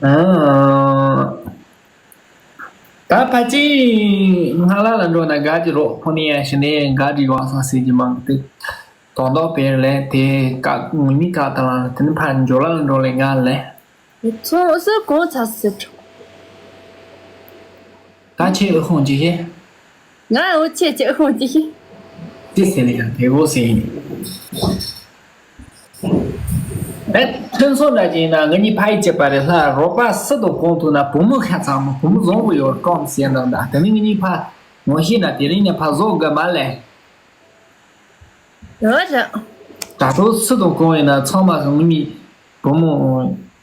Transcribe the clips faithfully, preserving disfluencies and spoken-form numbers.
ཨང་། ད་ཕལ་ཆེར་སྔ་ལ་ལ་འགྲོ་ན་དགའ་གི་རོགས། ཕོ་ནི་ཡ་ཞི་ནས་དགའ་གི་ཡོང་ས་ཟེར་གྱི་མང་གི། དེ་དོན་དག་བེར་ལས་དེ་བཀག་ངུ་མི་བཀག་ད་ལ་དེ་ནི་ཕར་འགྲོ་ལ་ལ་འགྲོ་ལས་དགའ་ལས། ཚོང་ཨུ་སུ་གོང་ཚ་སི་ཁྲོ། ད་ཁྱེད་ཨུ་ཁོང་ཅི་ཤེས། ང་འུ་ཆེ་ཆེ་ཨུ་ཁོང་ཅི་ཤེས། ཅི་ཟེར་ནས་ཡང་དེ་གོ་ཟེར་ཡིན། ཨེ། ཐོན་སོང་འདྲ་ཅིག་ཡིན་ན་ང་གཉིས་ཕ་ཡི་བྱེད་པ་རེད་ལྷ། རོགས་པ་སུ་དང་གོང་ཐུག་ན་བུ་མོ་ཁ་ཚང་མ་བུ་མོ་བཟང་པོ་ཡོད་ཀོམ་ཟེར་འདུག་ད་དེ་ནི་ང་གཉིས་ཕ་ངོ་ཤེས་ན་དེ་རིང་ནས་ཕ་བཟོ་དགོས་མ་ལས། ཡོད་རེད། དྲ་ཐོག་སུ་དང་གང་ཡིན་ན་ཚང་མ་ངོ་མི་བུ་མོ་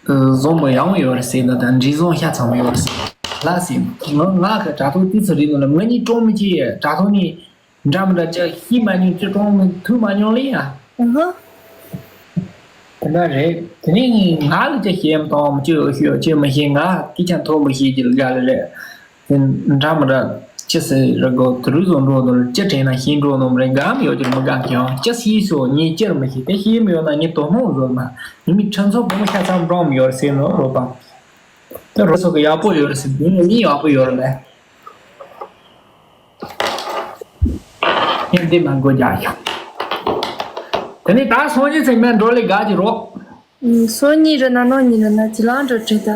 བཟང་པོ་ཡང་ཡོད་རེད་ཟེར་ན་ད་འདྲི་བཟང་ཤ་ཚང་མ་ཡོད་རེད་ཟེར་ལ་ཟེར། ང་ང་གི་དྲ་ཐོག་དུས་ཚོད་རིང་ལ་ང་གཉིས་གྲོང་མི་གཅིག་དྲ་ཐོག་ནས་འདྲ་མི་འདྲ་ཅིག་ཤེས་མ་མྱོང་ཅིག་གྲོང་མི་ཐུག་མ་མྱོང་ལེ་ཡ། ཨ་ཧ། དེ་འདྲ་རེད། དེ་ནས་ང་ལ་ཅིག་ཤེས་མ་གཏོང་ཅིག་ཤེས་ཅིག་མི་ཤེས། ང་སྐད་ཆ་མཐོ་མི་ཤེས་ཀྱི་ལ་རེད། དེ་འདྲ་མི་འདྲ་ཅི་ཟེར་ར་གོ་དུ་རུ་བཟོ་འགྲོ་ནོར་ཅི་དྲན་ན་ཤེས་འགྲོ་ནོར་རེད། གམ་ཡོད་ཀྱི་མི་གང་ཀྱང་ཅི་ཤེས་སོ་ངས་ཅིར་མི་ཤེས། དེ་ཤེས་མི་ཡོད་ན་ངས་དོ་སྣང་བཟོ་མ་ངས་མི་ཁྲ་ཚོ་བུ་མོ་ཤ་ཚང་འགྲོ་མི་ཡོད་ཟེར་ནོ་རོ་པ། དེ་རོ་སོ་གི་ཡག་པོ་ཡོད་ཟེར་དེ་ནི་ཡག་པོ་ཡོད་ལ། ངས་འདི་མ་འགོ་རྒྱག་ཤོག་དེ་ནི་ད་སོང་ཅི་ཚེ་མེད་འགྲོ་ལེ་དགའ་གྱི་རོགས། སོ་གཉིས་རེ་ན་ནོ་གཉིས་རེ་ན་ཅི་ལང་འགྲོ་བྲེ་ད།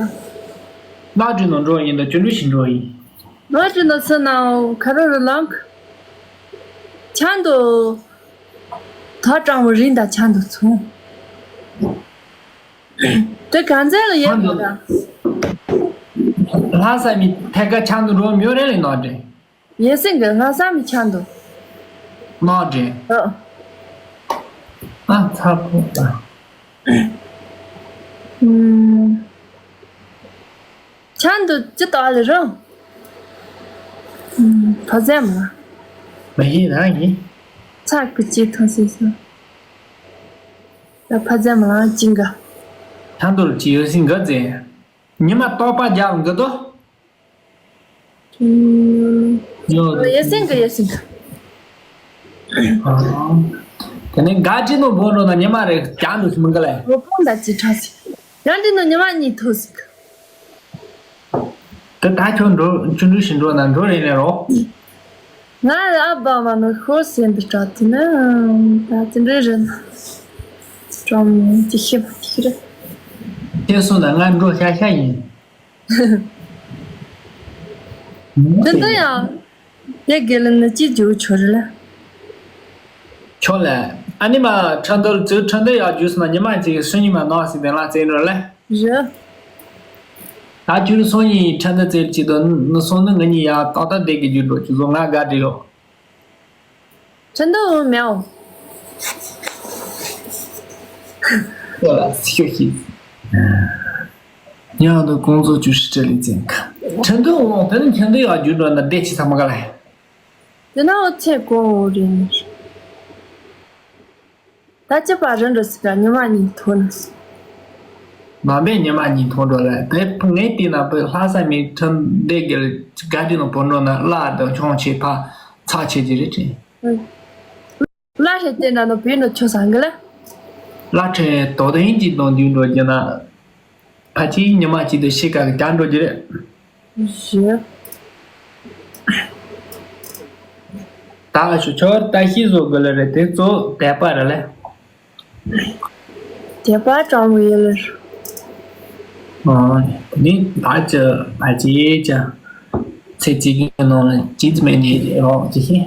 ནག་དྲི་ནོ་འགྲོ་ཡིན་ད་ཅུ་འགྲུལ་ཞིག་འགྲོ་ཡིན། ནག་དྲི་ནོ་སུ་ནའོ་ཁ་རོ་རུ་ལང་། ཆང་དུ། ད་གྲང་བོ་རིན་ད་ཆང་དུ་ཚོང་། དེ་ག་ཚད་ལ་ཡོད་མོ་ད། ལྷ་ས་མི་ཐད་ཀ་ཆང་དུ་འགྲོ་མྱོང་རེད་ལེ་ནག་དྲི། ཡེ་སེང་གི་ང་བསམ་མི་ཆང་དུ། ནག་དྲི། ཨ། ཨ་ཚ་པོ་ད། ཨུམ། ཆང་དུ་ཅི་ལྟ་ལེ་རོ། ཨུམ། ཕ་ཟེ་མ། མ་ཡིན་ན་ཡིན། ཚ་ཀུ་ཅི་ཐང་སི་སི། ད་ཕ་ཟེ་མ་ལ་ཅི་འགའ། ཆང་དུ་ཅི་ཡོད་སི་འགའ་ཟེ། ཉི་མ་ཏོག་པ་རྒྱག་འགའ་དོ། ཡོད། ཡེ་སེང་གི་ཡེ་སེང་གི། དེ་ནས་དགའ་སྤྲོ་ནོ་བོ་འགྲོ་ན་ཉི་མ་རེ་རྒྱག་འདུག་མི་འགའ་ལས། རོ་པོང་ད་ཅི་ཁྲ་སི། ཡང་འདི་ནོ་ཉི་མ་གཉིས་ཐོ་སི། དེ་ད་ཁྱོད་འགྲོ་ཆུ་འགྲུལ་ཞིག་འགྲོ་ན་འགྲོ་རེ་ནས་རོ། ང་ཨ་བ་མ་ནོ་ཤོར་སེ་འདི་དྲག་དེ་ན་ད་ཅི་འདྲ་རེད་ན། ཀྲོང་ཅི་ཤེས་པ་ཅི་རེད། ཁྱེད་སོང་ན་ང་འགྲོ་ཤ་ཤ་ཡིན། དེ་འདྲ་ཡང་། དེ་དགེ་ལ་ནི་ཅི་རྒྱུ་ཆོ་རེ་ལ། ཆོ་ལ། ཨ་ནི་མ་ཁྲ་འདོལ་ཙུ་ཁྲ་འདོལ་ཡག་རྒྱུ་སོང་ན་ཉི་མ་གཅིག་སུ་ཉི་མ་ནང་སི་དེ་ལ་ཙེ་ནོ་ལ། རེད། ད་ཁྱོད་སོང་ཡིན་ཁྲ་འདོལ་ཙེ་གཅིག་ཏུ་ནི་སོང་ནི་ང་གཉིས་ཡག་ཏག་ཏག་བསྡད་ཀྱི་རྒྱུ་འགྲོ་ཁྱོད་ཚོ་ང་དགའ་བྲེལ་ཡོད། ཁྲ་འདོལ་མེའོ། ཁྱོད་ལ་སི་ཤོ་ཤི། ཉག་ཏུ་ཀོང་ཚོ་བཅུ་ཧྲི་ཏྲ་ལི་ཙེང་ཁ། ཁྲ་འདོལ་འོང་དེ་ནི་ཁྲ་འདོལ་ཡག་རྒྱུ་འགྲོ་ན་བསྡད་ཅི་ཚ་མ་ག་ལ། དེ་ན་འོ་ཚེ་གོ་འོ་རེད་ནི། ད་ཅི་པ་རེད་འགྲོ་སི་ཀ་ཉི་མ་གཉིས་ཐོན་ནས། མ་འབད་ཉི་མ་གཉིས་ཐོན་འགྲོ་ལ་དེ་ངས་བལྟས་ན་བོད་ལྷ་ས་མི་ཁྲིམས་སྡེ་དགེ་ལ་ག་དུས་ནང་བོད་འགྲོ་ན་བླ་དང་ཆུང་ཆེ་ཕ་ཚ་ཆེ་གི་རེད་དྲན། བླ་ཧྲེ་དེ་འདྲ་ནོ་བོད་ནོ་ཆོ་སང་གི་ལ། བླ་ཧྲེ་དོ་དན་གྱི་དང་དུས་འགྲོ་རྒྱུ་ན། ཕལ་ཆེར་ཉི་མ་གཅིག་ཏུ་ཤི་ཁ་གི་བརྒྱ་འགྲོ་རྒྱུ་རེད། ཞེས། ད་ཞུ་ཆོག་ལྟ་ཤེས་བཟོ་དགོས་ལ་རེད་དེ་གཙོ་བོ་དད་པ་རེད་ལ། དད་པ་དྲང་མོ་ཡོད་ལ། ཨོ། དེ་ནི་ད་ཅི་ཕལ་ཆེར་ཅི་ཚེ་གཅིག་གི་ནང་ལ་ཅི་ཙམ་ནས་རོགས་ཅི་ཤེས།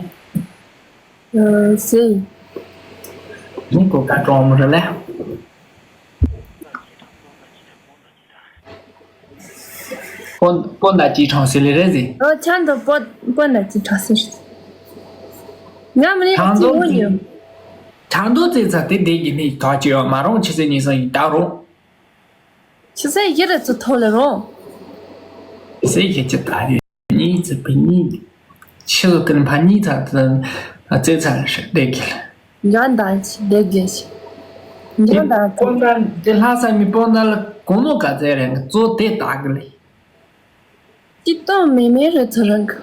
ཟེར། ནི་གོ་ཀ་གྲོང་མོ་རེད་ལ། སྤོན་སྤོན་ཟླ་གཅིག་གྲོང་ཟེར་ལེ་རེད་ཟེར། ཨོ་ཆང་དུ་སྤོན་སྤོན་ཟླ་གཅིག་གྲོང་ཟེར། ང་མི་ནི་ཆང་དུ་ཅི་ངོ་ཉོ། ཆང་དུ་ཙེ་ཚ་དེ་བསྡད་ཀྱི་ནི་ཐག་ཅི་ཡོད་མ་རུང་ཆི་ཟེར་ཉིན་སང་ཡིན་ད་རུང་། ཆི་ཟེར་ཡི་རེ་ཚུ་ཐོ་ལེ་རུང་། ཆི་ཟེར་ཡི་ཅི་ད་ཡོད། གཉིས་ཙི་པི་གཉིས། ཆི་ལ་ཏན་ཕ་གཉིས་ཚ་ཏན་ཨ་ཙེ་ཚ་ལ་ཧྲི་བསྡད་གི་ལ། འཇང་དང་ཆི་བསྡད་གི་ཤི། འཇང་དང་ཚ། སྤོན་ཟླ་དེ་ལྷ་ས་མི་སྤོན་ཟླ་ལ་གོང་ནོ་ག་ཚད་རེད་ང་གཙོ་དེ་དག་གི་ལ། ཅི་གཏོང་མེ་མེ་རེ་ཚུ་རང་གི།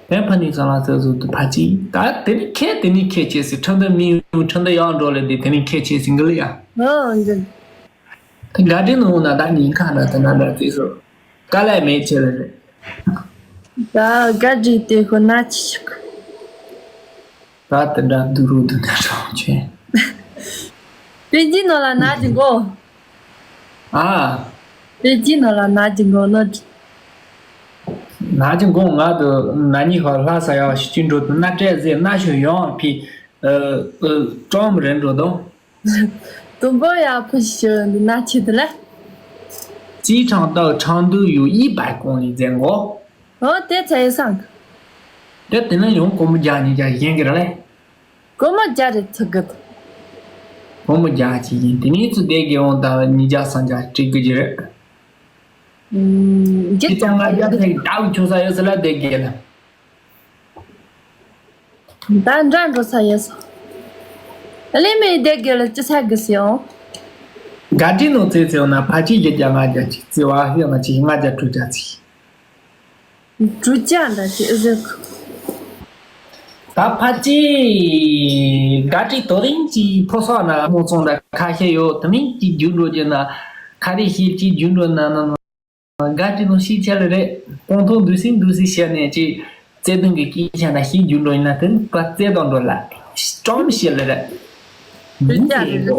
དེ་ཕ་ནི་ཚ་ལ་ཚ་ཚུ་དུ་ཕ་ཅི་ད་དེ་ནི་ཁེ་དེ་ནི་ཁེ་ཆེ་སི་ཁྲ་འདི་མི་ཡོང་ཁྲ་འདི་ཡང་འགྲོ་ལེ་དེ་དེ་ནི་ཁེ་ཆེ་སི་འགི་ལ་ཡ། ཨོ་འགི། དེ་འགའ་འདྲེ་ནང་ན་ད་ཉིན་ཁ་འདྲ་དེ་འདྲ་འདྲ་བརྩིས་སོ། དཀའ་ལས་མེད་ཆེ་ལ་རེད། ད་དགའ་འདྲེ་དེ་ཁོ་ན་ཅི་ཞིག་ད་དེ་འདྲ་སྡུག་རུ་དེ་འདྲ་གྲོང་ཁྱེར། དཔེ་ཅི་ནོ་ལ་ན་ཅི་གོ་ཨ། དཔེ་ཅི་ནོ་ལ་ན་ཅི་གོ་ནོ། ན་ཅི་གོ་ང་དུ་ན་ཉི་ཧོ་ལྷ་ས་ཡ་ཤི་ཅི་འགྲོ་དུ་ན་སྤྲད་ཟེར་ན་ཤོ་ཡོང་ཕི། ཀྲོམ་རེ་འགྲོ་དོ། དུམ་བུ་ཡག་པོ་ཞིག་འདི་ན་ཆེ་དེ་ལ། 机场到成都有一百公里 ཟེར་གོ་ཨོ་དེ་ཚ་ཡི་སང་། དེ་དེ་ནས་ཡང་སྒོར་མོ་བརྒྱ་ཉིས་བརྒྱ་ཡིན་གི་རེད་ལེ། སྒོར་མོ་བརྒྱ་རེ་ཚུགས་གི་འདུག་སྒོར་མོ་བརྒྱ་ཅིག་ཡིན་དེ་ནས་ཚུར་བསྡད་གི་འོང་ད་ཉིས་བརྒྱ་སུམ་བརྒྱ་སྤྲད་གི་ཅི་རེད། ཨུམ། ཁྱི་ཚང་ང་རྒྱ་ཚད་ད་བུ་ཁྱོད་ས་ཡོད་ས་ལ་བསྡད་གི་ལ། ད་འདྲ་འགྲོ་ས་ཡོད་ས། ཨ་ལེ་མེ་བསྡད་གི་ལ་ཅི་ས་གི་སི་ཡོང་། དགའ་སྤྲོའི་ནང་བཙལ་ཚེ་ཡོང་ན་ཕལ་ཆེར་བརྒྱད་བརྒྱ་ལྔ་བརྒྱ་ཅིག་བརྩི་བ་ཧི་ཡང་ན་ཅིག་ལྔ་བརྒྱ་དྲུག་བརྒྱ་ཅིག་དྲུག་བརྒྱ་འདྲ་ཅིག་ཨེ་ཟེར་གི། ད་ཕལ་ཆེར་དགའ་སྤྲོའི་དོ་རིང་གི་ཕོ་སོགས་ན་སྨོན་ཚོང་འདྲ་ཁ་ཤས་ཡོད་དེ་མིན་གྱི་རྒྱུ་འགྲོ་རྒྱུ་ན་ཁ་རེ་ཤེས་ཀྱི་རྒྱུ་འགྲོ་ན་ན་ན། དགའ་སྤྲོའི་ནང་ཤེས་ཆེ་ལ་རེད། སྤང་ཐང་འདུས་སེ་འདུས་སེ་བཤད་ནས་ཅིག་བརྩེ་དུང་གི་སྐད་ཆ་ན་ཤེས་རྒྱུ་འགྲོ་ཡིན་ན་དེ་ནི་ད་བརྩེ་དང་འགྲོ་ལ་སྤྲོམ་ཤེས་ལ་རེད། དེ་མིན་ཅག་དེ་རེད་གོ་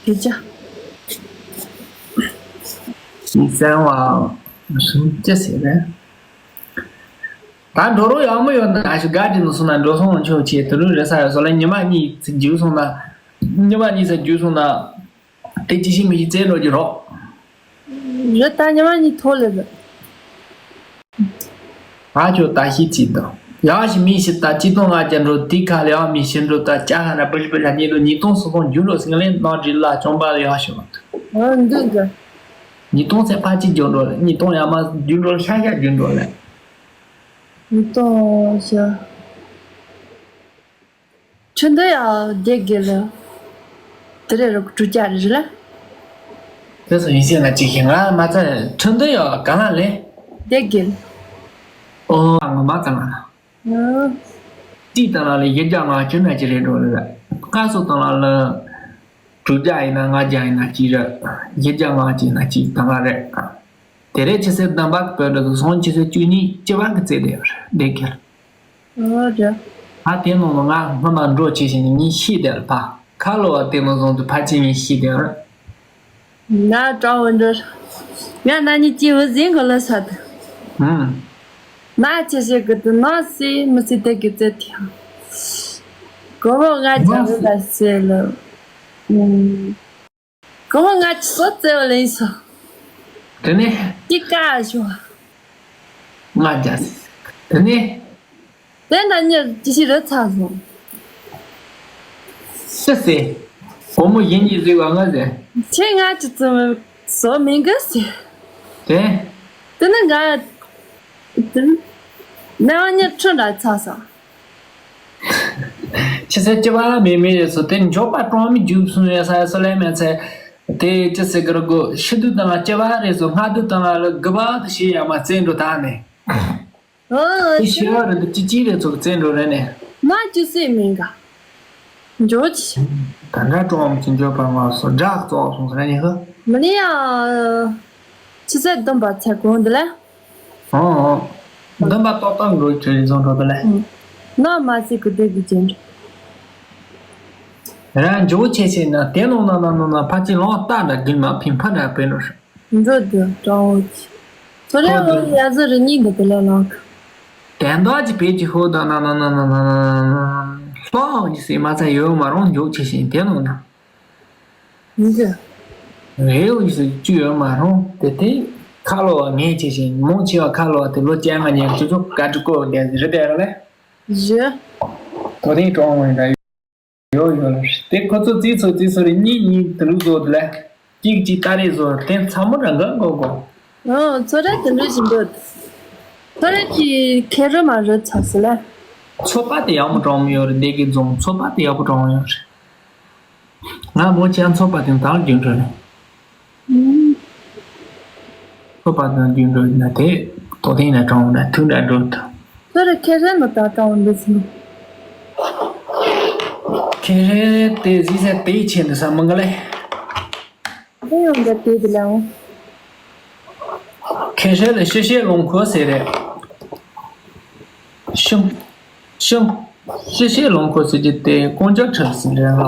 དེ་ཅག་ཤིང་སན་བ་སུམ་ཅི་ཟེར་རེད། ད་འགྲོ་རོགས་ཡག་མོ་ཡོད་ན་ཨ་ཤུ་དགའ་སྤྲོའི་ནང་སོང་ན་འགྲོ་སོང་ཆོག་ཆེ་དུ་རུ་རེ་ས་ཡོད་སོ་ལ་ཉི་མ་གཉིས་ཚིག་རྒྱུག་སོང་ན། ཉི་མ་གཉིས་ཚིག་རྒྱུག་སོང་ན། དེ་ཅི་ཞིག་མི་ཞིག་བཙལ་འགྲོ་རྒྱུ་རོགས། རེད་ད་ཉི་མ་གཉིས་ཐོག་ལ་རེད། ང་ཁྱོད་ད་ཤི་ཅིག་དང་ཡག་ཞིག་མི་ཞིག་ད་ཅི་དང་ང་རྒྱ་འགྲོ་དེ་ཁ་ལ་ཡག་མི་ཞིག་འགྲོ་ད་ཅ་ཧ་ན་པི་ཤི་པི་ལ་ཉེ་དུ་ཉིས་སྟོང་སོ་སོང་རྒྱུ་འགྲོ་སིང་ལེ་ནག་འདྲི་ལ་གྱོང་པ་ལ་ཡག་ཞིག་བ། ཨ་འདི་འདི། ཉིས་སྟོང་ཚེ་ཕ་ཅི་རྒྱུ་འགྲོ་ལ་ཉིས་སྟོང་ཡག་མ་རྒྱུ་འགྲོ་ལ་ཤ་ཤ་རྒྱུ་འགྲོ་ལ། ཉིས་སྟོང་ཤ། ཁྲི་འདི་ཡང་སྡེ་དགེ་ལ། དེ་རེ་རུ་གྲུ་ཅག་རེ་རེ་ལ། དེ་སོ་ཡིན་ཤེས་ན་ཅིག་ཤེས་ང་མ་ཚད་ཁྲི་འདི་ཡང་ག་ལ་ལེ། སྡེ་དགེ་ལ། ཨོ་ང་མ་ག་ལ་ལ། ཨོ། ཏི་དང་ལ་ལ་ཡི་རྒྱ་ང་ཁྱི་ན་ཅི་རེ་འགྲོ་ལ། ཀ་སོ་དང་ལ་ལ། གྲུ་རྒྱ་ཡིན་ན་ང་རྒྱ་ཡིན་ན་ཅི་རེ། ཡི་རྒྱ་ང་ཅི་ན་ཅི་དང་ལ་རེ། དེ་རེ་ཆི་སེ་དམ་པ་གི་བོད་དུ་སོང་ཆི་སེ་བཅུ་གཉིས་ཅི་བ་གི་རྩེ་དེ་རེ་སྡེ་དགེ་ལ། ཨོ་རེད། ཨ་དེ་ནང་ལ་ང་སྔོན་མ་འགྲོ་ཆེ་ཞིང་ཉིན་ཤེས་དེ་ལ་ཕ་ཁ་ལོ་བ་དེ་ནང་བཟུང་དུ་ཕ་ཆེ་ཉིན་ཤེས་དེ་རེད། ང་གྲོགས་འོན་འགྲོ། ང་ན་ནི་ཅི་བུ་ཟིན་གོ་ལ་ས་དུ། ཧུམ། ན་ཆེ་ཤེས་གི་དུ་ན་སི་མི་སི་དེ་གི་ཙེ་ཐི་ཧ། གོ་བོ་ང་ཅི་བུ་ལ་སེ་ལ། ཧུམ། གོང་ང་ཅི་སོ་བཙལ་བ་ལེན་སོ། དེ་ནས། ཅི་ཀ་ཞོ། ང་རྒྱ་སི། དེ་ནས། དེ་ན་ཉེར་ཅི་ཞིག་རེད་ཚ་སོང་། སི་སི། སྒོར་མོ་ཡིན་གྱི་ཟིག་བ་ང་ཟེར། ཁྱེད་ང་ཅི་ཙམ་བཟོ་མིན་གི་ཟེར། དེ། དེ་ནི་ང་། དེ་ནི། ནང་ཉེར་ཁྲི་འདྲ་ཚ་སོང་། ཆི་ཟེར་ཅི་བ་མེད་མེད་རེད་སོ་དེ་མགྱོགས་པ་གྲོང་མི་རྒྱུགས་སོང་ཡ་ས་ཡ་སོ་ལེ་མེད་ཚེ། དེ་ཅི་ཟེར་གི་རེད་གོ་ཤི་དུས་དང་ལ་ཅི་བ་རེད་སོ་སྔ་དུས་དང་ལ་ལ་དགུ་བ་དུ་ཤི་ཡ་མ་བཙན་འགྲོ་ད་ནས། ཨོ་དེ་ཤི་ཤི་བ་རེད་དུ་ཅི་ཅི་རེད་ཚོ་བཙན་འགྲོ་རེད་ནས། མ་ཅི་སེ་མིན་ག་མགྱོགས་ཅི། ད་འདྲ་གྲོང་མི་ཅི་མགྱོགས་པ་མ་སོ་དགྲ་བཙོག་སོང་ཟེར་ནས་ཧ། མི་ལི་ཡ། ཆི་ཟེར་སྡོམ་པ་ཚེ་གོང་འདི་ལ། ཨོ་ཨོ། འདོན་པ་ཏོག་ཏོག་འགྲོ་བྱོས་རི་བཟང་འགྲོ་དེ་ལས། ནོ་མ་སི་ཀུ་དེ་གི་ཅན། རང་འཇོག་ཆེ་ཆེ་ན་དེ་ནང་ན་ན་ནང་ན་ཕ་ཅི་ལོང་རྟ་འདྲ་གིན་མ་ཕིན་ཕ་འདྲ་པེ་ནོ་ཧྲ། འགྲོ་དུ་གྲོང་ཅི། ཚོ་རེ་ཧོ་ལོ་ཡ་ཟོ་རི་གཉིས་འདི་དེ་ལས་ལོང་ཁ། དན་དོ་ཅི་བེད་ཀྱི་ཧོ་ད་ན་ན་ན་ན་ལོང་ཅི་སེ་མ་ཚ་ཡོད་མ་རུང་འཇོག་ཆེ་ཆེ་དེ་ནང་ན། ཡིན་གྱི། རེའུ་ཡིས་བཅུ་ཡོད་མ་རུང་དེ་དེ་ཁ་ལོ་བ་ངས་བྱེད་བཞིན་མང་ཆེ་བ་ཁ་ལོ་བ་དེ་ལོ་བཅོ་ལྔ་ཉེར་བཅུ་ཚོ་བཀའ་དྲིན་སྐོར་བརྒྱབ་ཟིན་རེད་དེ་ར་ལས། བཞི། དོ་དེ་གྲོང་བ་འདྲ་ཡོད་ཡོད་ལ་དེ་ཁོ་ཚོ་རྩིས་ཚོ་རྩིས་ཚོ་རེ་གཉིས་གཉིས་དུ་ལུག་བཟོ་དེ་ལས་གཅིག་གཅིག་ཏ་རེ་བཟོ་དེ་ཚ་མོ་ར་འགའ་འགོ་གོ། ཨོ་ཚོ་ར་དེ་འདྲ་བཞིན་འདོད། ཚོ་ར་གི་ཁེ་རུ་མ་རུ་ཚ་སི་ལ། ཚོ་པ་དེ་ཡག་མོ་གྲོང་མོ་ཡོད་རེད་དེ་གི་རྫོང་ཚོ་པ་དེ་ཡག་པོ་གྲོང་མོ་ཡོད་རེད། ང་མོ་ཅན་ཚོ་པ་དེ་དང་རྒྱུན་འགྲོ་རེད། ཚོ་པ་དང་རྒྱུན་འགྲོ་ཡིན་ན་དེ་ཏོ་ཐེངས་ན་གྲོང་ན་ཐུག་འདྲ་འགྲོ་ཐུབ། ཁྱོད་ར་ཁེ་རེ་ནོ་ད་གྲོང་འདི་ཚོ། ཁེ་རེ་དེ་ཟི་ཟེར་དེའི་ཆེད་དུ་ས་མང་ག་ལེ། ཡང་འདི་དེ་དེ་ལའང་། ཁེ་ཧྲེ་ལ་ཤི་ཤེ་ལོང་ཁོ་ཟེར་རེད། ཤི། ཤི། ཤི་ཤེ་ལོང་ཁོ་ཟེར་གྱི་དེ་ཀོང་ཅོ་ཁྲི་ཟེར་རེད་ལ།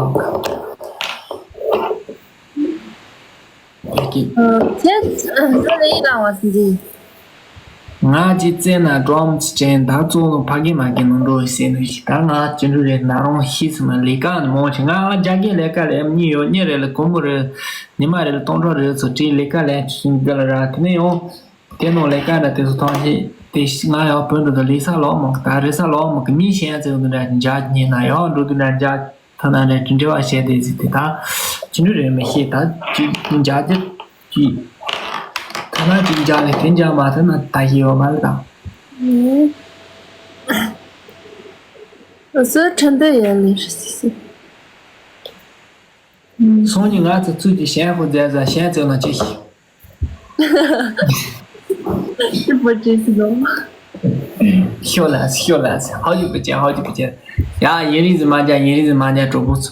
ཁྱེད་ཁྱེད་ལ་ཡིད་ལ་བ་ཟིན་གྱི། ང་ཅི་བཙན་ན་འགྲོམ་ཅན་ད་གཙོ་བོ་ཕ་གི་མ་གི་ནང་འགྲོ་ཟེར་ནས་ཞིག་ད་ང་ཅི་འགྲུ་རེད་ན་རུང་ཤི་སི་མ་ལས་ཀ་ནི་མང་ཆེ་ང་རྒྱ་གི་ལས་ཀ་ལས་གཉིས་ཡོད་གཉིས་རེད་ལ་གོ་མོ་རེད། ཉི་མ་རེ་ལ་སྟོང་ཕྲག་རེ་ཚོ་བྲིས་ལས་ཀ་ལས་ཤིང་རྒྱ་ལ་ར་དེ་ནས་ཡང་དེ་ནང་ལས་ཀ་འདྲ་དེ་ཚོ་ཐང་ཤེས་དེ་ང་ཡང་བོད་འགྲོ་དུ་ལས་ས་ལོག་མོ་ད་རེ་ས་ལོག་མོ་གི་མི་གཞན་ཚོ་འདི་འདྲ་འཇགས་ཉེ་ན་ཡང་འགྲོ་དུ་འདྲ་འཇགས་ཐ་ན་འདྲ་དྲི་འདྲི་བ་བཤད་དེ་ཟིག་དེ་ད་ཅི་འདྲ་རེད་མི་ཤེས་ད་ཅི་འཇགས་ཀྱི་ཅི་ཐ་ན་ཅི་འཇགས་ལས་དེ་འཇགས་མ་ཐུབ་ན་ད་ཤེས་ཡོད་མ་རེད་ད། སུ་ཁྲིན་ཏུ་ཡ་ལི་ཧྲི་སི་སི། སང་ཉིན་ང་ཚོ་ཚུལ་གྱི་ཞན་ཧུ་མཛད་ཟ་ཞན་ཚོ་ན་ཅི་ཤི། ཤི་པོ་ཅི་སི་ལོ། ཤོ་ལ་ཤོ་ལ་ཧའོ་ཡུ་པ་ཅན་ཧའོ་ཡུ་པ་ཅན། ཡ་ཡིན་རིགས་ཟི་མ་འཇག་ཡིན་རིགས་ཟི་མ་འཇག་གྲོགས་པོ་ཚོ།